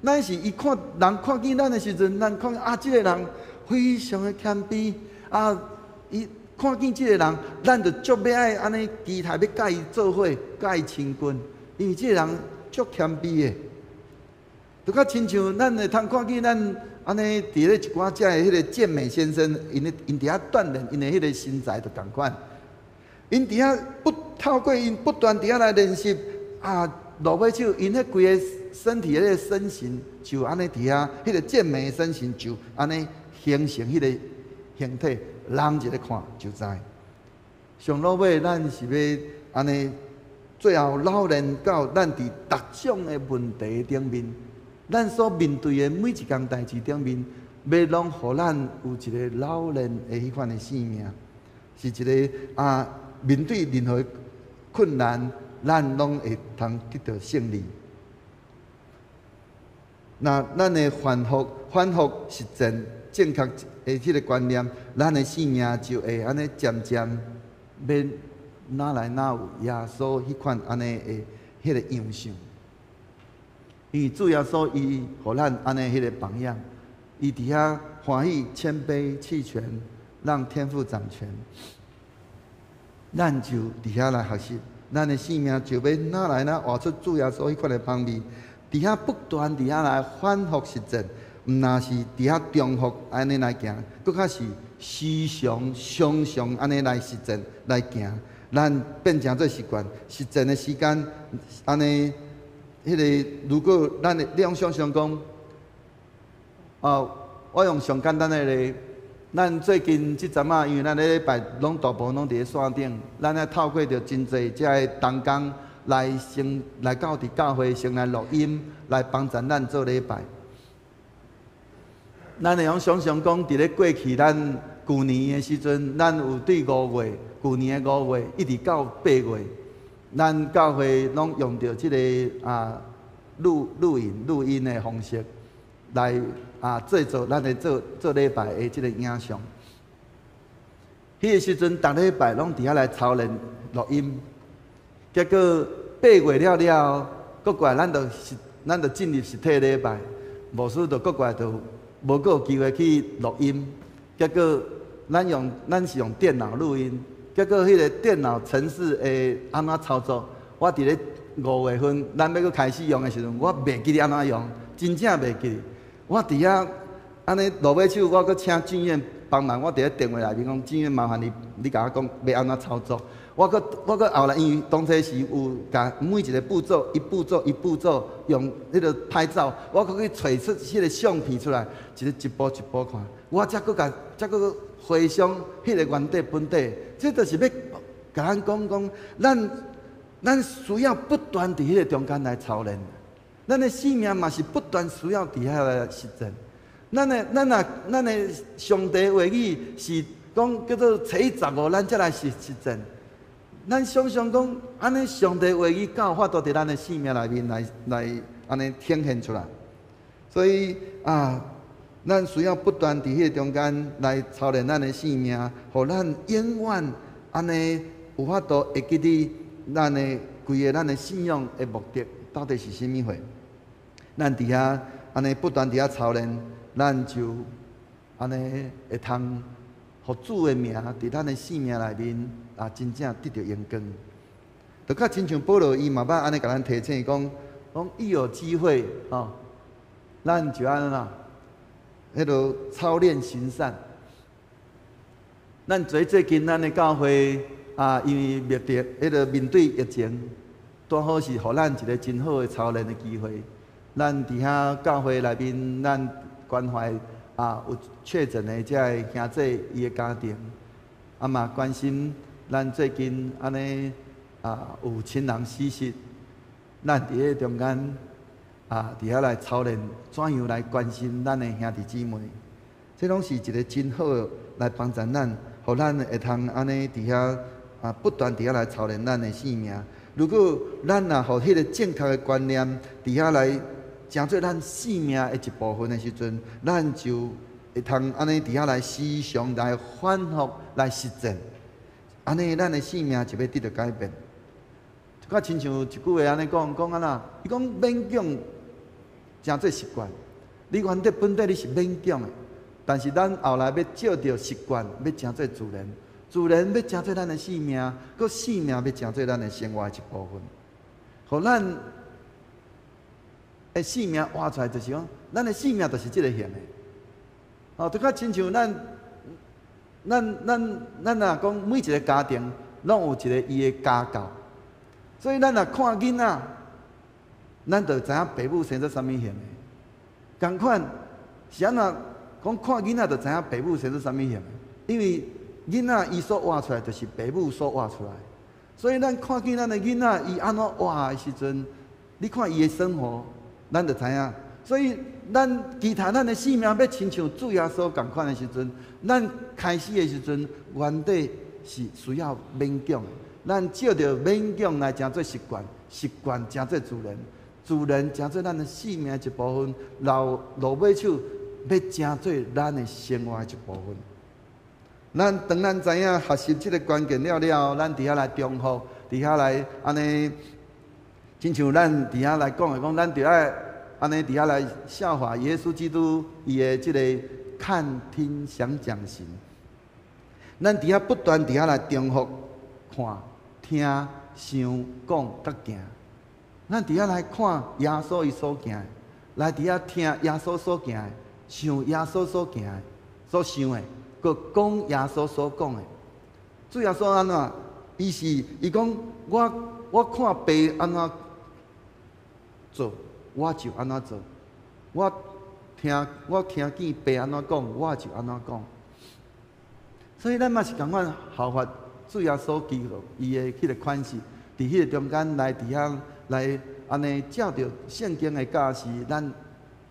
咱是伊看人看見咱的時陣，咱看啊，這个人非常的謙卑啊！伊看見這个人，咱就足欲愛按呢期待欲佮伊做伙，佮伊親近，因為這个人足謙卑的。就較親像咱會通看見咱按呢佇咧一寡遮的彼个健美先生，𪜶佇遐鍛鍊𪜶的彼个身材就仝款。𪜶佇遐不透過𪜶不斷佇遐來練習啊，落尾手𪜶彼規个身體的彼个身形就按呢佇遐，彼个健美的身形就按呢形成彼个形體，人一咧看就知。上落尾咱是欲按呢，最後老練到咱佇逐種的問題頂面，咱所面對的每一項代誌頂面，欲攏予咱有一个老練的彼款的生命，是一个啊面對任何困難，咱攏會通得到勝利。那咱的反覆、反覆實踐正確的這个觀念，咱的生命就會按呢漸漸欲哪來哪有耶穌彼款按呢的彼个樣式。因為主耶穌伊予咱按呢彼个榜樣，伊佇遐歡喜謙卑棄權，讓天父掌權。咱就佇遐來學習，咱的生命就欲哪來哪活出主耶穌彼款的芳味。佇遐不斷佇遐來反覆實踐，毋若是佇遐重複按呢來行，閣較是時常常常按呢來實踐來行，咱變成做習慣。實踐的時間按呢，彼个如果咱會你用想像講，哦，我用上簡單的例，咱最近這陣仔，因為咱禮拜攏大部分攏佇咧線頂，咱愛透過著真濟遮个同工來先來到佇教會先來錄音，來幫助咱做禮拜。咱會用想像講，佇咧過去咱舊年的時陣，咱有對五月，舊年的五月一直到八月，咱教會攏用著這个錄錄影錄音的方式來製作咱的做做禮拜的這个影像。彼个時陣，逐禮拜攏佇遐來操練錄音，結果八月了了後，閣過來咱就進入實體禮拜，牧師就閣過來就無閣有機會去錄音。結果咱是用電腦錄音，結果彼个電腦程式會按怎操作，我佇咧五月份咱欲閣開始用的時陣，我袂記得按怎用，真正袂記得。我佇遐按呢落尾手，我閣請俊彦幫忙，我佇咧電話內面講，俊彦麻煩你，你共我講欲按怎操作。我閣後來，因為當初時有共每一个步驟一步驟一步驟用彼个拍照，我閣去揣出彼个相片出來，一个一步一步看，我才閣共才閣回想彼个原底本底。這就是欲共咱講講，咱需要不斷佇彼个中間來操練，咱的生命嘛是不斷需要佇遐來實踐。咱的上帝話語是講叫做初一十五，咱才來實踐。咱想像講，按呢上帝話語敢有法度佇咱的生命內面來按呢顯現出來。所以啊，咱需要不斷佇彼个中間來操練咱的生命，予咱永遠按呢有法度會記得咱的規个咱的信仰的目的到底是啥物貨。咱佇遐按呢不斷佇遐操練，咱就按呢會通予主的名佇咱的生命內面啊，真正得著榮光。就較親像保羅伊嘛捌按呢共咱提醒講，講一有機會吼，咱就按怎，彼个操練行善。咱最最近咱的教會啊，因為面對彼个面對疫情，拄好是予咱一个真好的操練的機會。咱佇遐教會內面，咱關懷有確診的這个兄弟伊的家庭，啊嘛關心咱最近按呢有親人死逝，咱佇彼中間佇遐來操練，怎樣來關心咱的兄弟姊妹，這攏是一个真好的來幫助咱，予咱會通按呢佇遐不斷佇遐來操練咱的生命。如果咱若予彼个正確的觀念佇遐來成做咱生命的一部分的時陣，咱就會通按呢佇遐來時常來反覆來實踐，按呢咱的生命就欲得著改變。就較親像一句話按呢講，講按怎？伊講勉強成做習慣，你原底本底你是勉強的，但是咱後來欲藉著習慣，欲成做自然，自然欲成做咱的生命，閣生命欲成做咱的生活的一部分，予咱的生命活出來就是講，咱的生命就是這个形的。哦，就較親像咱若講每一个家庭攏有一個伊的家教，所以咱若看囡仔，咱就知影爸母生做啥物形的。仝款是按怎講看囡仔就知影爸母生做啥物形的，因為囡仔伊所活出來就是爸母所活出來，所以咱看見咱的囡仔伊按怎活的時陣，你看伊的生活，咱就知影。所以咱其他咱的生命欲親像主耶穌仝款的時陣，咱開始的時陣，原底是需要勉強的。咱藉著勉強來成做習慣，習慣成做自然，自然成做咱的生命的一部分，落落尾手欲成做咱的生活的一部分。咱當咱知影學習這个關鍵了了後，咱佇遐來重複，佇遐來按呢，親像咱佇遐來講的講，咱著愛按呢佇遐來效法耶穌基督伊的這个看、聽、想、講、行。咱佇遐不斷佇遐來重複看、聽、想、講、佮行。咱佇遐來看耶穌伊所行的，來佇遐聽耶穌所行的，想耶穌所行的、所想的，閣講耶穌所講的。主耶穌按怎？伊是伊講我看爸按怎做，我就按怎做。我聽我聽見爸按怎講，我就按怎講。所以咱嘛是仝款效法主耶穌基督伊的彼個款式，佇彼個中間來佇遐來按呢照著聖經的教示，咱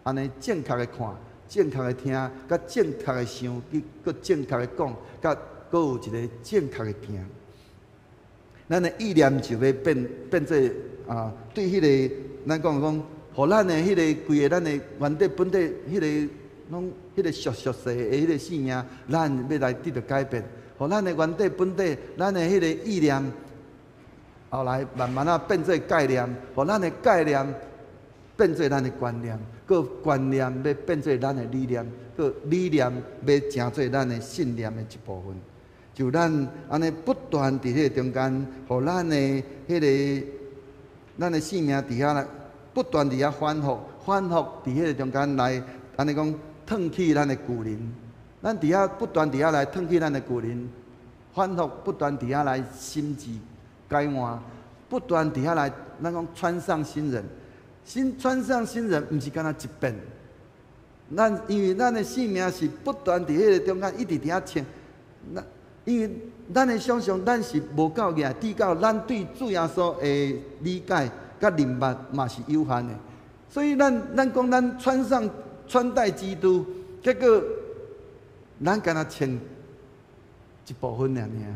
按呢正確的看、正確的聽、佮正確的想，去閣正確的講，佮閣有一個正確的行。咱的意念就欲變做啊，對彼個咱講講，予咱的彼個規个咱的原底本底彼個攏彼個俗俗世的彼個性命，咱欲來得著改變，予咱的原底本底，咱的彼個意念，後來慢慢仔變做概念，予咱的概念變做咱的觀念，閣觀念欲變做咱的理念，閣理念欲成做咱的信念的一部分。就咱按呢不斷佇彼個中間，予咱的彼个咱的性命佇遐來不斷佇遐反覆、反覆佇彼個中間來，按呢講，褪去咱的舊人。咱佇遐不斷佇遐來褪去咱的舊人，反覆不斷佇遐來心志改換，不斷佇遐來，咱講穿上新人。新穿上新人，毋是干焦一遍。咱因為咱的性命是不斷佇彼個中間一直佇遐穿。咱因為咱的想象，咱是無夠額，至到咱對主耶穌的理解佮認捌嘛是有限的。所以咱講咱穿上穿戴基督，結果咱干焦穿一部分爾爾。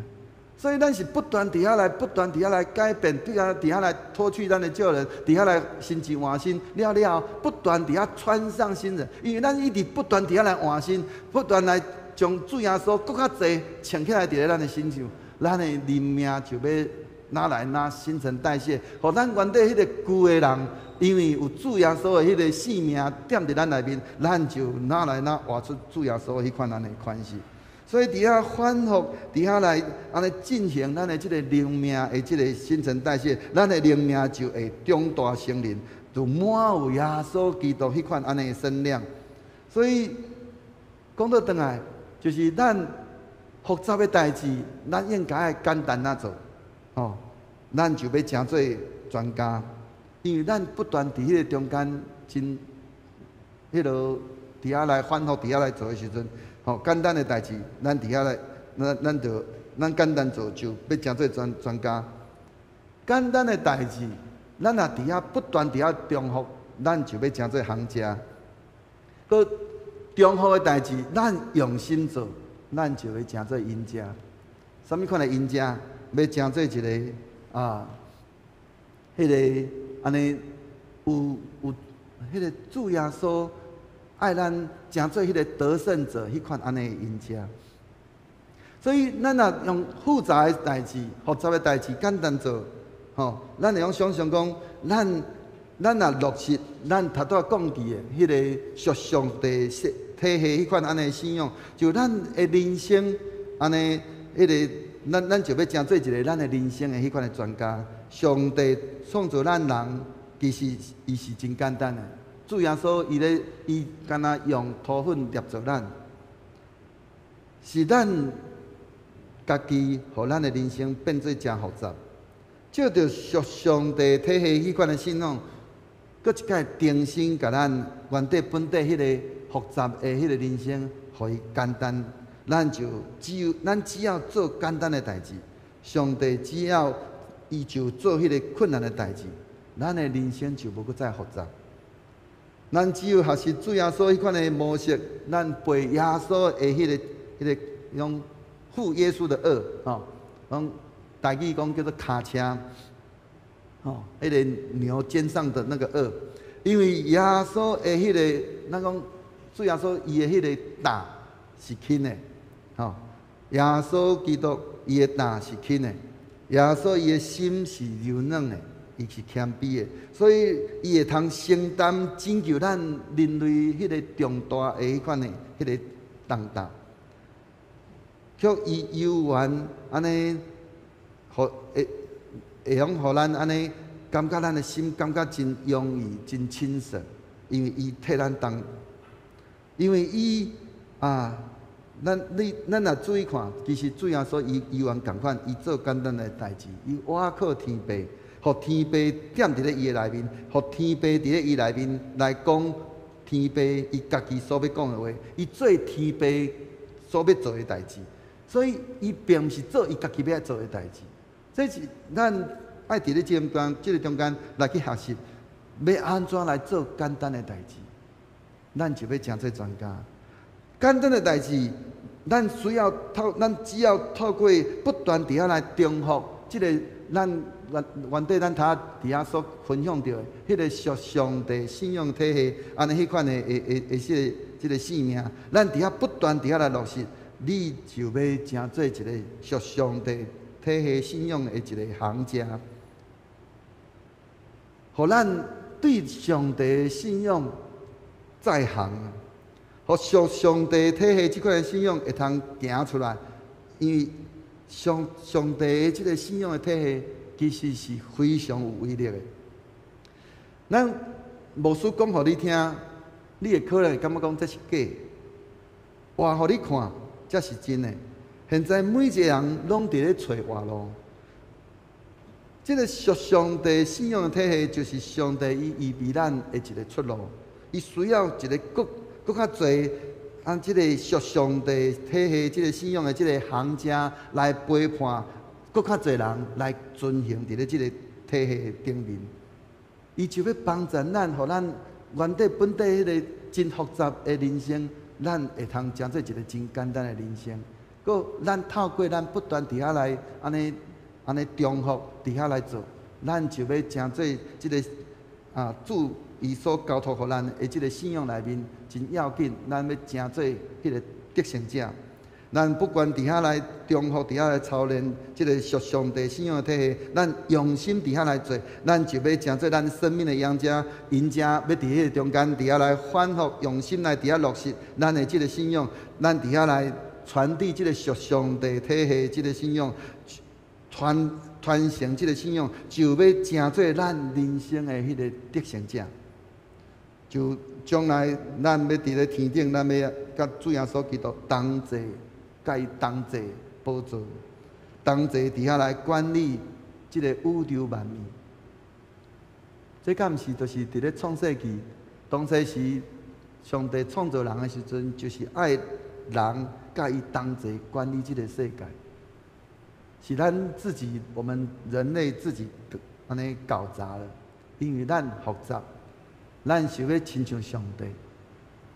所以咱是不斷佇遐來，不斷佇遐來改變，佇遐來脫去咱的舊人，佇遐來心志換新了了後，不斷佇遐穿上新人。因為咱一直不斷佇遐來換新，不斷來將主耶穌閣較濟穿起來佇咧咱的身上，咱的靈命就欲愈來愈新陳代謝，予咱原底彼個舊的人，因為有主耶穌的彼個性命踮佇咱內面，咱就愈來愈活出主耶穌彼款按呢款式。所以佇遐反覆，佇遐來按呢進行咱的這個靈命的這個新陳代謝，咱的靈命就會長大成人，就滿有耶穌基督彼款按呢的身量。所以講倒轉來，就是咱複雜的代誌，咱應該愛簡單仔做，吼，咱就欲成做專家，因為咱不斷佇彼個中間真，彼落佇遐來反覆佇遐來做的時陣。吼，簡單的代誌，咱佇遐來，咱就咱簡單做，就欲成做專家。簡單的代誌，咱若佇遐不斷佇遐重複，咱就欲成做行家。閣重複的代誌，咱用心做，咱就會成做贏家。啥物款的贏家？欲成做一个啊，彼个按呢有彼个主耶穌愛咱成做彼个得勝者，彼款按呢贏家。所以咱若用複雜的代誌、複雜的代誌簡單做，吼，咱會用想象講，咱若落實咱頭拄仔講起的彼个屬上帝體系彼款按呢信仰，就咱的人生按呢彼个，咱就欲成做一个咱的人生的彼款的專家。上帝創造咱人，其實伊是真簡單的。主耶穌伊咧，伊干焦用塗粉捏造咱，是咱家己，予咱的人生變做誠複雜。借著屬上帝體系彼款的信仰，閣一擺重新共咱原底本底彼個複雜的彼個人生，予伊簡單。咱就只有咱只要做簡單的代誌，上帝只要伊就做彼个困難的代誌，咱的人生就無閣再複雜。咱只有學習主耶穌彼款的模式，咱背耶穌的彼个用負耶穌的軛，吼，講台語講叫做跤車，吼，彼个牛肩上的那個軛，因為耶穌的彼个，咱講主耶穌伊的彼个擔是輕的，吼，耶穌基督伊的擔是輕的，耶穌伊的心是柔軟的，伊是謙卑的，所以伊會通承擔拯救咱人類彼個重大的彼款的彼个重擔，卻伊猶原按呢，予會用予咱按呢感覺咱的心感覺真容易、真輕省，因為伊替咱擔，因為伊啊，咱若注意看，其實主耶穌伊猶原仝款，伊做簡單的代誌，伊倚靠天父，予天父踮佇咧伊的內面，予天父佇咧伊內面來講，天父伊家己所欲講的話，伊做天父所欲做的代誌，所以伊並毋是做伊家己欲做的代誌。這是咱愛佇咧這中間，這個中間來去學習，欲按怎來做簡單的代誌，咱就欲成做專家。簡單的代誌，咱只要透過不斷佇遐來重複這個咱原底咱頭佇遐所分享著的，彼個屬上帝信仰體系，按呢彼款的的的的這個生命，咱佇遐不斷佇遐來落實，你就欲成做一個屬上帝體系信仰的一個行家，予咱對上帝的信仰在行，予屬上帝體系這款的信仰會通行出來，因為上帝的這個信仰的體系其實是非常有威力的。咱牧師講予你聽，你會可能會感覺講這是假；活予你看，才是真的。現在每一個人攏佇咧揣活路。這個屬上帝信仰的體系，就是上帝伊預備咱的一個出路。伊需要一個閣閣較濟按這個屬上帝體系、這個信仰的這個行家來陪伴，閣較濟人來遵行佇咧這個體系頂面。伊就欲幫助咱，予咱原底本底彼個真複雜的人生，咱會通成做一個真簡單的人生。閣咱透過咱不斷佇遐來按呢按呢重複佇遐來做，咱就欲成做這個主伊所交託予咱的這個信仰內面真要緊，咱欲成做彼個得勝者。咱不管佇遐來重複，佇遐來操練這個屬上帝信仰的體系，咱用心佇遐來做，咱就欲成做咱生命的贏家，贏家欲佇彼個中間佇遐來反覆用心來佇遐落實咱的這個信仰，咱佇遐來傳遞這個屬上帝體系這個信仰，傳傳承這個信仰，就欲成做咱人生的彼個得勝者。就將來咱欲佇咧天頂，咱欲佮主耶穌基督同坐，佮伊同坐寶座，同坐佇遐來管理這個宇宙萬物。這敢毋是就是佇咧創世記，當初時上帝創造人的時陣，就是愛人佮伊同齊管理這個世界。是咱自己，我們人類自己按呢搞砸了，因為咱複雜，咱想欲親像上帝，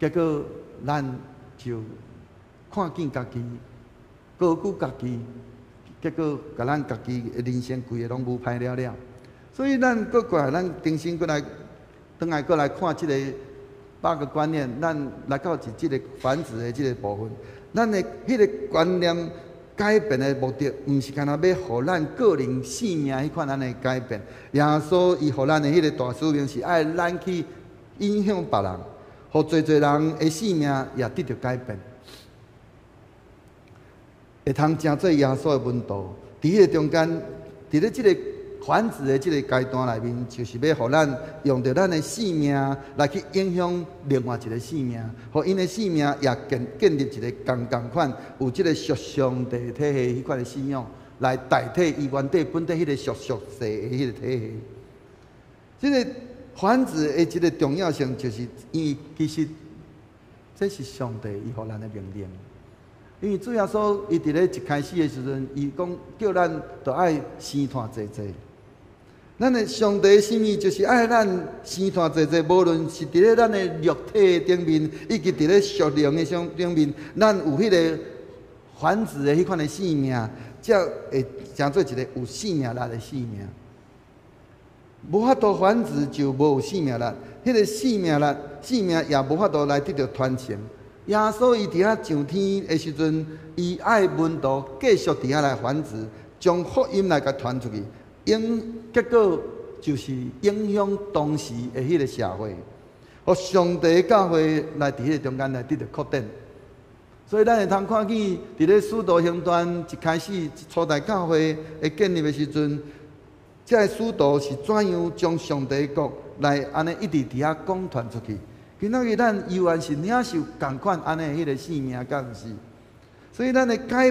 結果咱就看見家己，高舉家己，結果共咱家己的人生規个攏無歹了了。所以咱閣過來，咱重新閣來，轉來閣來看這個八個觀念，咱來到是這個繁殖的這個部分，咱的彼個觀念改變的目的，毋是干焦欲予咱個人性命彼款按呢改變。耶穌伊予咱的彼個大使命是愛咱去影響別人，予濟濟人的性命也得著改變，會通成做耶穌的門徒。佇彼個中間，佇咧這個繁殖的這個階段內面，就是欲予咱用著咱的性命來去影響另外一個性命，予𪜶的性命也建立一個仝仝款有這個屬上帝體系彼款的信仰，來代替伊原底本底彼個屬俗世的彼個體系。這個繁殖的這個重要性，就是因為其實這是上帝伊予咱的命令。因為主耶穌伊佇咧一開始的時陣，伊講叫咱著愛生湠濟濟。咱的上帝心意就是愛咱生湠濟濟，無論是佇咧咱的肉體頂面，以及佇咧屬靈的上頂面，咱有彼個繁殖的彼款的生命，才會成做一個有生命力的生命。無法度繁殖就無有生命力，彼個生命力、生命也無法度來得著傳承。耶穌伊佇遐上天的時陣，伊愛門徒繼續佇遐來繁殖，將福音來共傳出去。結果就是影響當時的彼個社會，予上帝教會來佇彼個中間來得著擴展。所以咱會通看見，佇咧使徒行傳一開始初代教會的建立的時陣，這个使徒是怎樣將上帝國來按呢一直佇遐講傳出去。今仔日咱猶原是領受仝款按呢彼個生命，敢毋是？所以咱改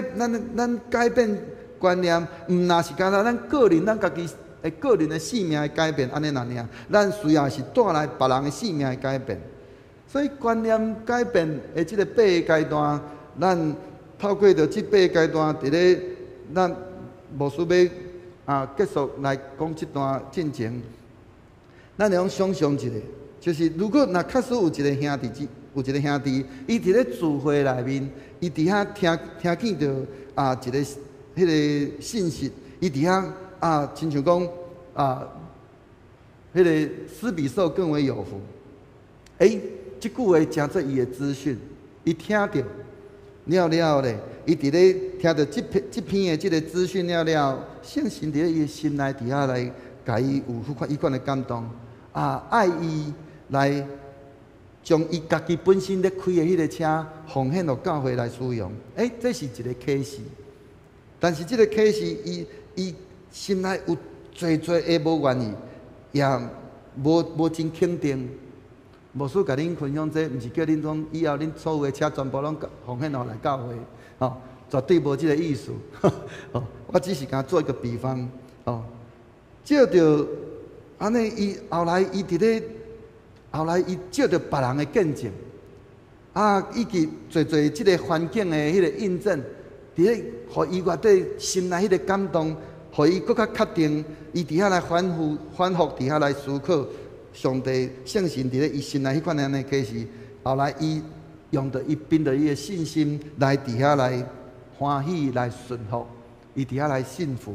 變觀念，毋若是干焦咱個人，咱家己的個人的生命的改變按呢爾，咱需要是帶來別人的生命的改變。所以觀念改變的這個八个階段，咱透過著這八个階段，佇咧咱牧師欲結束來講這段進前，咱會用想像一下，就是如果若確實有一個兄弟，有一個兄弟，伊佇咧聚會內面，伊佇遐聽聽見著一个彼个信息，伊佇遐親像講彼个施比受更為有福。欸，這句話誠做伊的資訊，伊聽著了了咧，伊佇咧聽著這篇這篇的這个資訊了了，聖神佇咧伊的心內佇遐來共伊有彼款彼款的感動，愛伊來將伊家己本身咧開的彼个車奉獻予教會來使用。欸，這是一个啟示。但是這个啟示，伊伊心內有濟濟的無願意，也無無真肯定。牧師共恁分享這個，毋是叫恁講以後恁所有的車全部攏奉獻予來教會，吼，絕對無這个意思。吼，我只是共做一個比方，吼，借著按呢，伊後來伊佇咧，後來伊借著別人的見證，以及濟濟這个環境的彼个印證，佇咧，予伊內底心內彼个感動，予伊閣較確定，伊佇遐來反覆反覆佇遐來思考。上帝聖神佇咧伊心內彼款按呢啟示，後來伊用著伊憑著伊的信心來佇遐來歡喜來順服，伊佇遐來信服。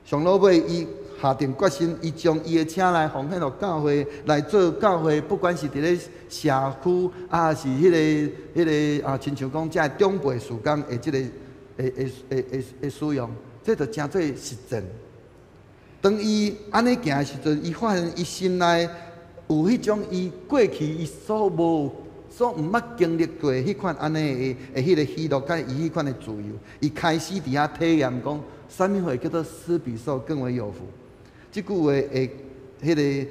上落尾，伊下定決心，伊將伊的車來奉獻予教會來做教會，不管是佇咧社區，是彼个彼个，親像講遮長輩事工的這个的的的的的使用，這就誠做實踐。當伊按呢行的時陣，伊發現伊心內有彼種伊過去伊所無、所毋捌經歷過彼款按呢的的彼个喜樂，佮伊彼款的自由，伊開始佇遐體驗講，啥物貨叫做施比受更為有福？這句話的彼个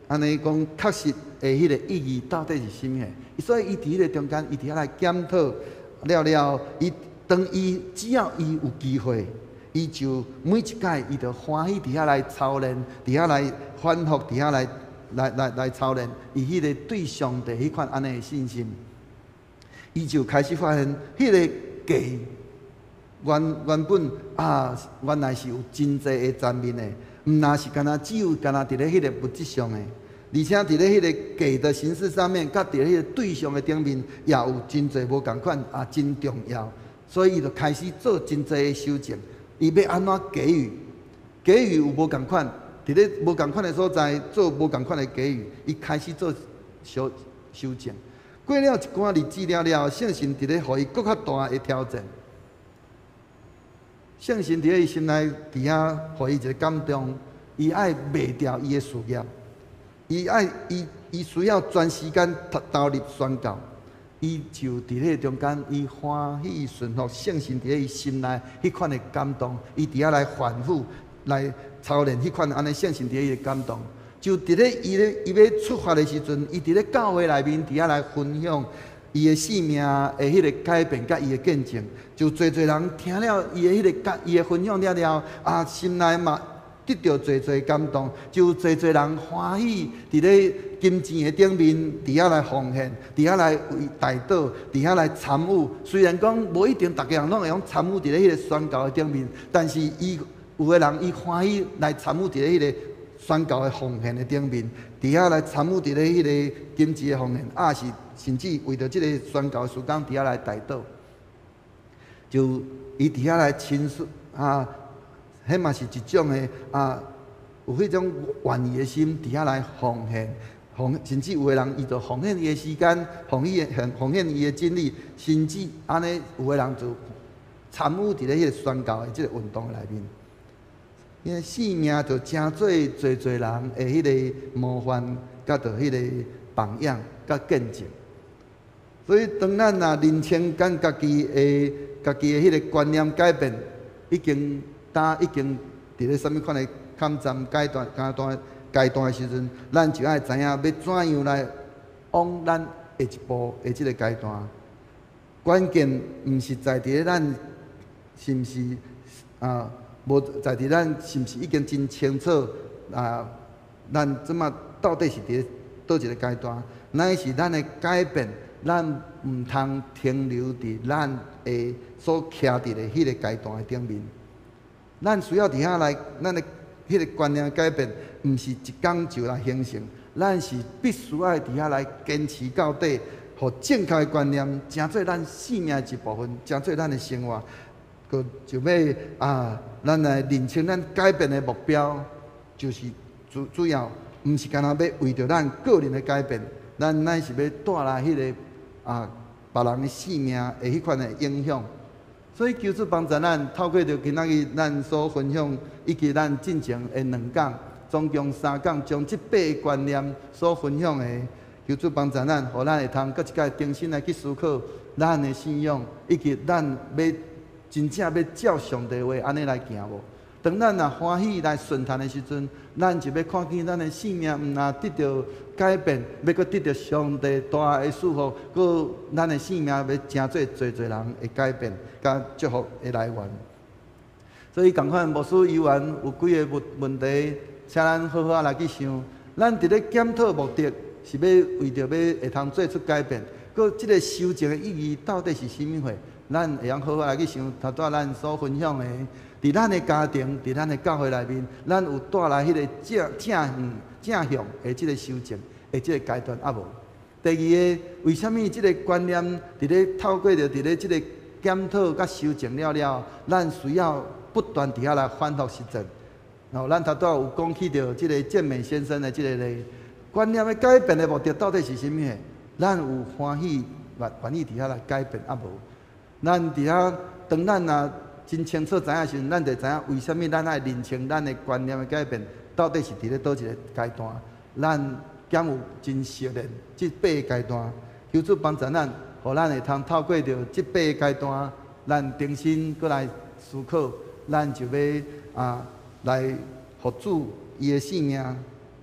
按呢講確實的彼個意義到底是啥物？所以伊佇彼个中間，伊佇遐來檢討了了，伊當伊只要伊有機會，伊就每一擺，伊就歡喜佇遐來操練，佇遐來反覆，佇遐來來來來操練，伊彼个對上帝彼款按呢的信心，伊就開始發現，彼个給原原本原來是有真濟的層面的，毋若是干焦只有干焦佇咧彼个物質上的，而且佇咧彼个給的形式上面，佮佇彼个對象的頂面，也有真濟無仝款啊，真重要，所以伊就開始做真濟的修正。伊欲按怎給予？給予有無仝款？佇咧無仝款的所在做無仝款的給予，伊開始做修修正。過了一寡日子了了，聖神佇咧予伊閣較大的挑戰。聖神佇咧伊心內佇遐予伊一个感動，伊愛賣掉伊的事業，伊愛伊伊需要全時間投投入宣教。伊就佇彼个中間，伊歡喜順服聖神佇咧伊心內彼款的感動，伊佇遐來反覆來操練彼款按呢聖神佇咧伊的感動。就佇咧伊咧伊欲出發的時陣，伊佇咧教會內面佇遐來分享伊的生命的彼个改變佮伊的見證，就濟濟人聽了伊的彼个佮伊的分享了了，心內嘛得著濟濟感動，就濟濟人歡喜佇咧金錢的頂面，佇遐來奉獻，佇遐來為代禱，佇遐來參與。雖然講無一定逐个人攏會用參與佇咧彼个宣教的頂面，但是伊有的人伊歡喜來參與佇咧彼个宣教的奉獻的頂面，佇遐來參與佇咧彼个金錢的奉獻，是甚至為著這个宣教的事工佇遐來代禱。就伊佇遐來親述啊，彼嘛是一種的啊，有彼種願意的心佇遐來奉獻，奉甚至有的人伊就奉獻伊的時間，奉獻奉獻伊的精力，甚至按呢有的人就參與佇咧彼个宣教的這个運動內面。伊的生命就成做濟濟人的彼个模範，佮著彼个榜樣，佮見證。所以當咱若認清咱家己的家己的彼个觀念改變，已經當已經佇咧啥物款的坎站階段階段階段的時陣，咱就愛知影欲怎樣來往咱下一步的這个階段。關鍵毋是在佇咧咱是毋是啊，無在佇咱是毋是已經真清楚啊？咱這馬到底是佇咧佗一个階段？乃是咱的改變，咱毋通停留佇咱的所徛佇的彼个階段的頂面。咱需要佇遐來，咱的彼个觀念改變，毋是一工就來形成，咱是必須愛佇遐來堅持到底，予正確的觀念成做咱生命的一部分，成做咱的生活。閣就欲啊，咱來認清咱改變的目標，就是主主要，毋是干焦欲為著咱個人的改變，咱乃是欲帶來彼个啊別人的生命的彼款的影響。所以求主幫助咱，透過著今仔日咱所分享，以及咱進前的兩講，總共三講，將這八个觀念所分享的，求主幫助咱，予咱會通閣一擺重新來去思考咱的信仰，以及咱欲真正欲照上帝話按呢來行無？當咱若歡喜來順從的時陣，咱就欲看見咱的生命毋但得著改變，欲閣得著上帝大的祝福，閣咱的生命欲成做濟濟人的改變，佮祝福的來源。所以仝款牧師猶原有幾个問問題，請咱好好仔來去想。咱佇咧檢討目的，是欲為著欲會通做出改變，閣這个修正的意義到底是啥物貨？咱會用好好來去想，頭拄仔咱所分享的，佇咱的家庭，佇咱的教會內面，咱有帶來彼个正正向正向的這个修正的這个階段猶無？第二个，為啥物這个觀念佇咧透過著佇咧這个檢討佮修正了了，咱需要不斷佇遐來反覆實踐。然後咱頭拄仔有講起著這个健美先生的這个例，觀念的改變的目的到底是啥物？咱有歡喜願意佇遐來改變猶無？咱佇遐，當咱若真清楚知影時陣，咱就知影為啥物咱愛認清咱的觀念的改變，到底是佇咧佗一个階段？咱敢有真熟練這八个階段？求主幫助咱，予咱會通透過著這八个階段，咱重新閣來思考，咱就欲啊來予主伊的生命，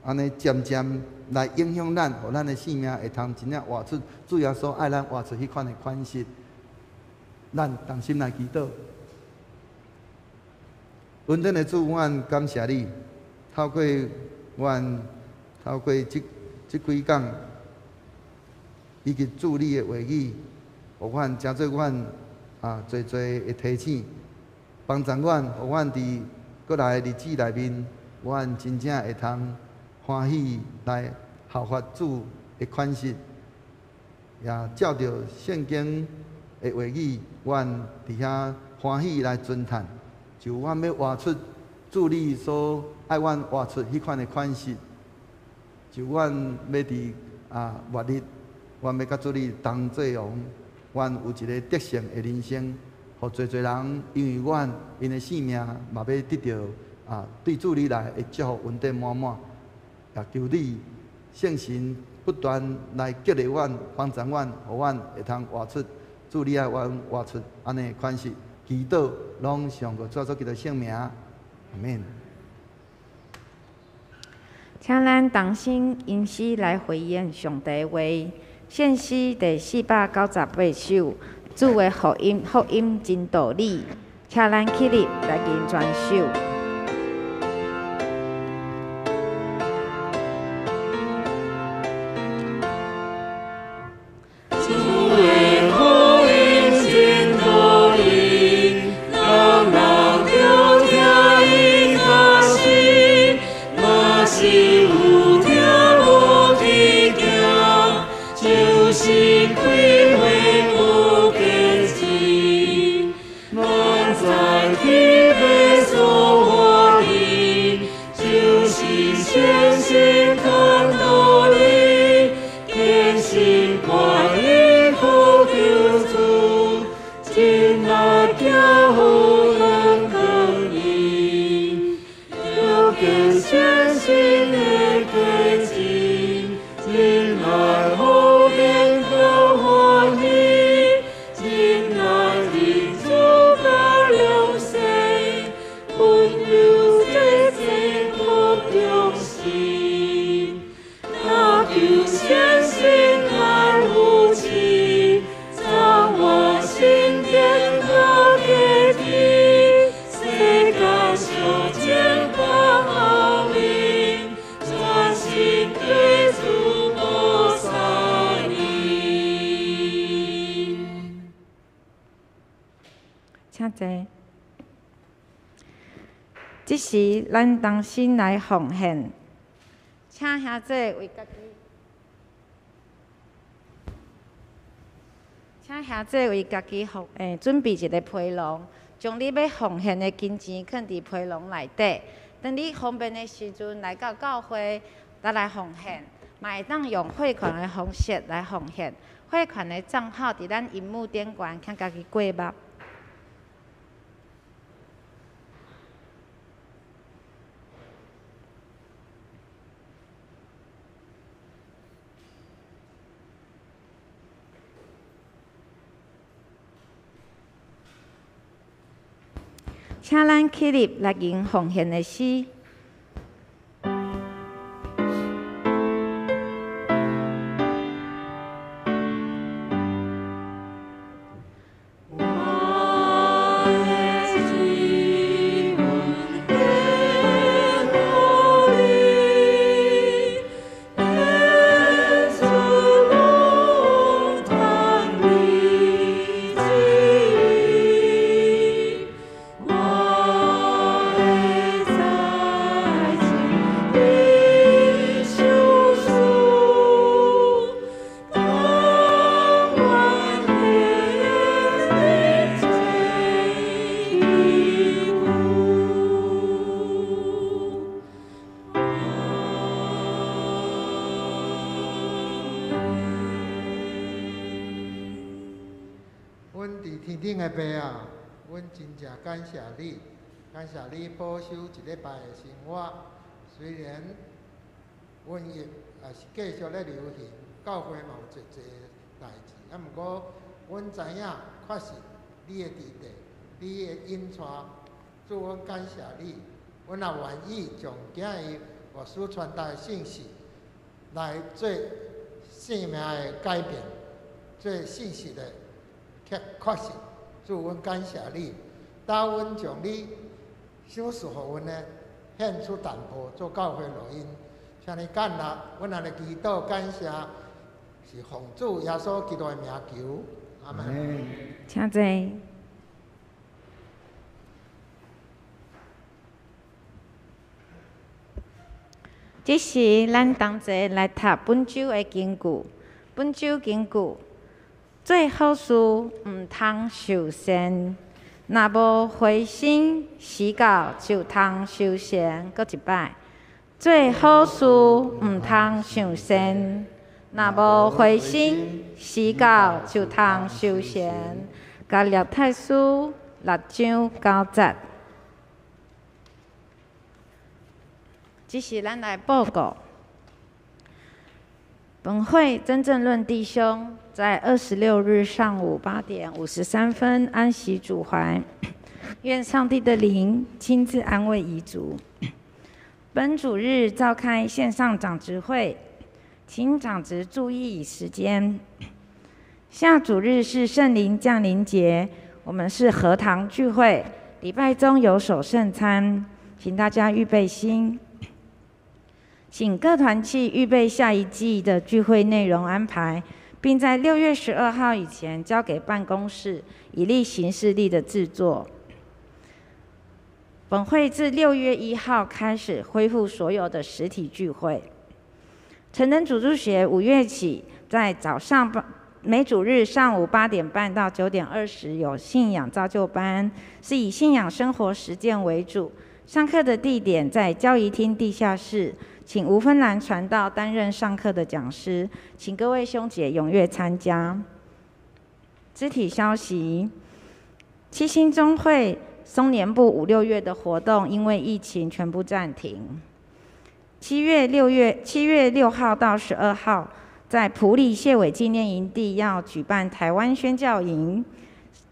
按呢漸漸來影響咱，予咱的生命會通真正活出主耶穌愛咱活出彼款的款式。咱同心來祈禱。恩典的主，阮感謝你，透過阮，透過這這幾工，以及主你的話語，予阮成做阮啊濟濟的提醒，幫助阮，予阮佇閣來的日子內面，阮真正會通歡喜來效法主的款式，也照著聖經的話語，阮佇遐歡喜來尊嘆，就阮欲活出主你所愛阮活出彼款的款式，就阮欲佇啊末日，阮欲佮主你同做王，阮有一个得勝的人生，予濟濟人因為阮𪜶的性命嘛欲得著啊對主你來的祝福恩典滿滿，也求你聖神不斷來激勵阮、幫助阮，予阮會通活出主你愛阮活出按呢款式，祈禱攏上過主耶穌基督聖名，阿們。請咱同心吟詩來回應上帝話。獻詩第498首，主的福音，福音真道理，請咱起立來吟全首。主的福音真道理，人人著聽伊較信，若是有聽無去行，就是開花無堅持。咱知天父所歡喜，就是全心傳道理，堅心願意苦求主，盡力行好咱光陰，著堅全心的堅持，忍耐予免得歡喜，忍耐認主佮良善，溫柔節制閣忠心。若求全心來扶持，早晚神殿佮家己，世間相煎百味，這時，咱同心來奉獻，請兄弟為家己，請兄弟為家己奉準備一个皮囊，將你欲奉獻的金錢囥佇皮囊內底。當你方便的時陣來到教會，才來奉獻，嘛會當用匯款的方式來奉獻。匯款的帳號佇咱螢幕頂懸，請家己過目。請咱起立來吟奉獻的詩。感謝你，感謝你保守一禮拜的生活。雖然瘟疫也是繼續咧流行，教會嘛有濟濟代誌，啊，毋過阮知影確實你的佇咧，你的引帶，主，阮感謝你，阮也願意將今日牧師傳達的信息來做生命的改變，做信息的確確實，主，阮感謝你。當阮將你賞賜予阮的獻出淡薄做教會錄音，請你感納，阮按呢祈禱感謝，是奉主耶穌基督的名求，阿們。請坐。這時，咱同齊來讀本週的經句。本週經句：做好事毋通受善。若無回心，時到就通修成。閣一擺，做好事毋通受善。若無回心，時到就通修成。加勒泰書6章9節。這是咱來報告。本會曾正論弟兄在26日上午8點53分安息主懷，願上帝的靈親自安慰遺族。本主日召開線上長執會，請長執注意時間。下主日是聖靈降臨節，我們是合堂聚會，禮拜中有守聖餐，請大家預備心。請各團契預備下一季的聚會內容安排，並在6月12號以前交給辦公室，以利行事曆的製作。本會自6月1號開始恢復所有的實體聚會。成人主日學5月起，在早上每主日上午8點半到9點20有信仰造就班，是以信仰生活實踐為主。上課的地點在交誼廳地下室，請吳芬蘭傳道擔任上課的講師，請各位兄姐踴躍參加。肢體消息：七星中會松年部5、6月的活動因為疫情全部暫停。7月6號到12號，在埔里謝偉紀念營地要舉辦台灣宣教營，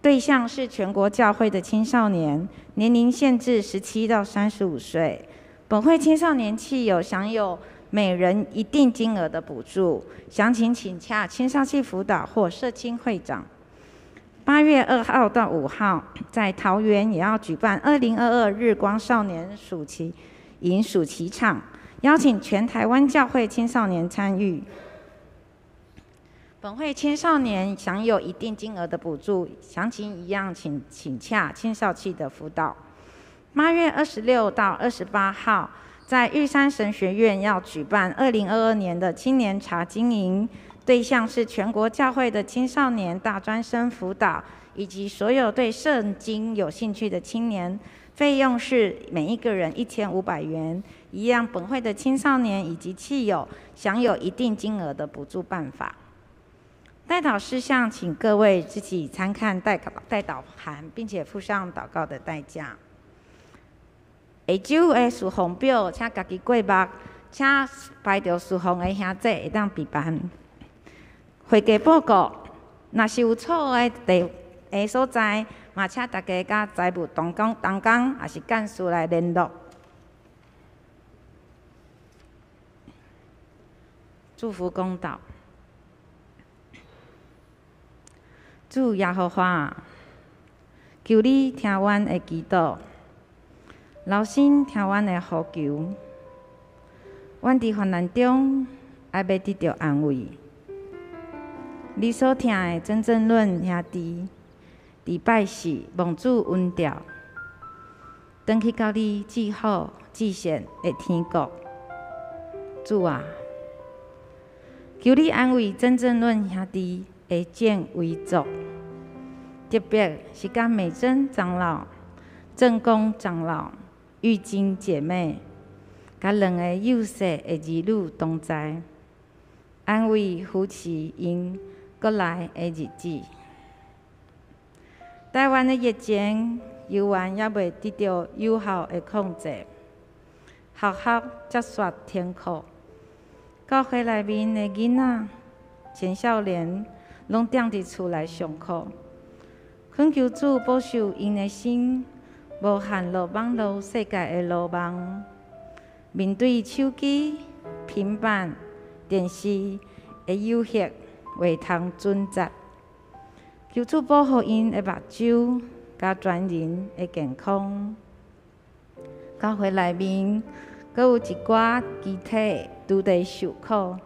對象是全國教會的青少年，年齡限制17到35歲。本會青少年契有享有每人一定金額的補助，詳情請洽青少契輔導或社青會長。8月2號到5號，在桃園也要舉辦2022日光少年暑期營暑期場，邀請全台灣教會青少年參與。本會青少年享有一定金額的補助，詳情一樣請洽青少契的輔導。8月26到28號，在玉山神學院要舉辦2022年的青年查經營，對象是全國教會的青少年大專生輔導，以及所有對聖經有興趣的青年。費用是每一個人1500元，一樣本會的青少年以及契友享有一定金額的補助辦法。代禱事項，請各位自己參看代禱函，並且付上禱告的代價。下晝的事奉表，請家己過目，請排著事奉的兄姐會當備辦。會計報告，若是有錯誤的地的所在，嘛請大家佮財務同工、同工，抑是幹事來聯絡。祝福公禱，主耶和華，求你聽阮的祈禱。留心聽阮的呼求，阮佇患難中猶欲得著安慰。你所疼的曾正倫兄弟，佇拜四蒙主恩召，轉去到你至好至善的天國。主啊，求你安慰曾正倫兄弟的眾遺族，特別是佮美珍長老、正公長老、玉金姐妹，佮兩个幼細的兒女同在，安慰扶持𪜶閣來的日子。台灣的疫情猶原猶未得著有效的控制，學校接續停課，教會內面的囡仔、青少年攏踮佇厝內上課，懇求主保守𪜶的心，無陷落網路世界的羅網，面對手機、平板、電視的誘惑，袂通選擇。求主保護𪜶的目睭，佮全人的健康。教會內面，閣有一寡肢體拄佇受苦，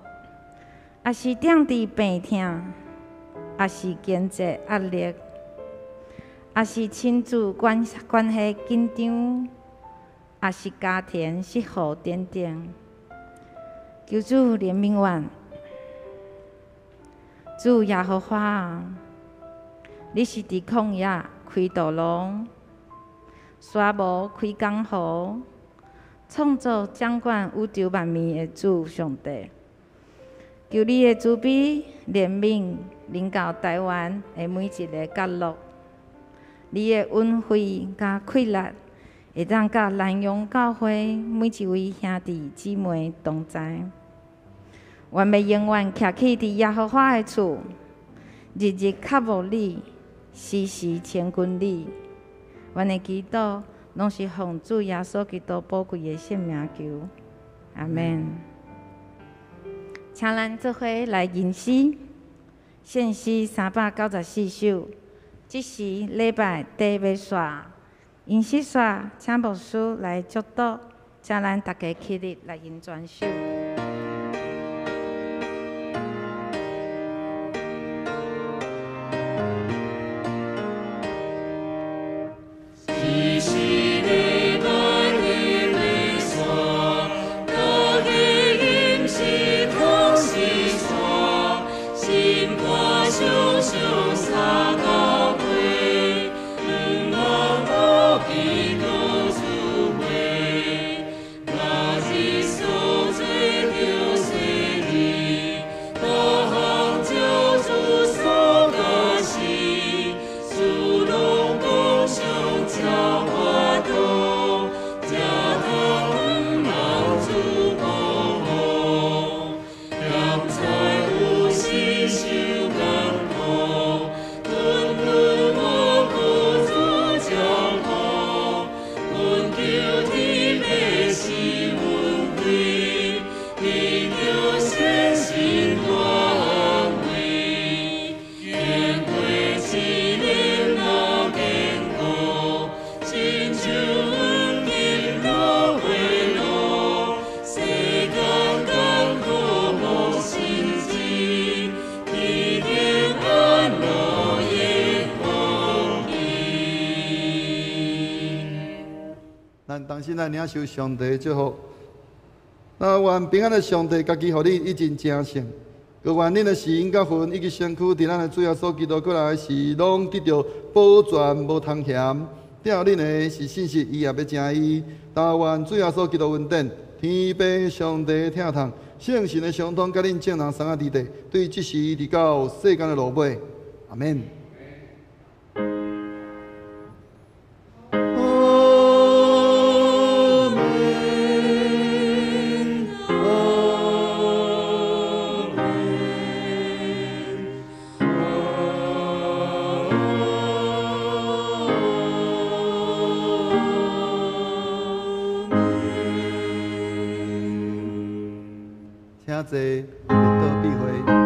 抑是踮佇病痛，抑是經濟壓力，抑是親子關係緊張，抑是家庭失和等等，求主憐憫阮。主耶和華，你是佇曠野開道路，沙漠開江河，創造掌管宇宙萬物的主上帝。求你的慈悲憐憫臨到台灣的每一个角落。你的恩惠佮氣力，會當佮南陽教會每一位兄弟姊妹同在。願欲永遠徛起佇耶和華的厝，日日渴慕你，時時親近你。阮的祈禱攏是奉主耶穌基督寶貴的聖名求，阿們。請咱做伙來吟詩，聖詩394首。這時禮拜茶欲煞，吟詩煞，請牧師來祝禱，請咱大家起立來吟全首。最同心來領受上帝的祝福。那願平安的上帝，家己予你以盡成聖，閣願恁的心佮魂以及身軀，佇咱的主耶穌基督過來時，攏得著保全無通嫌。疼恁的是信實，伊也欲成伊。但願主耶穌基督恩典、天父上帝疼痛、聖神的相通，佮恁眾人三個佇地，對這時直到世間的落尾。阿們。請坐，禱告閉會。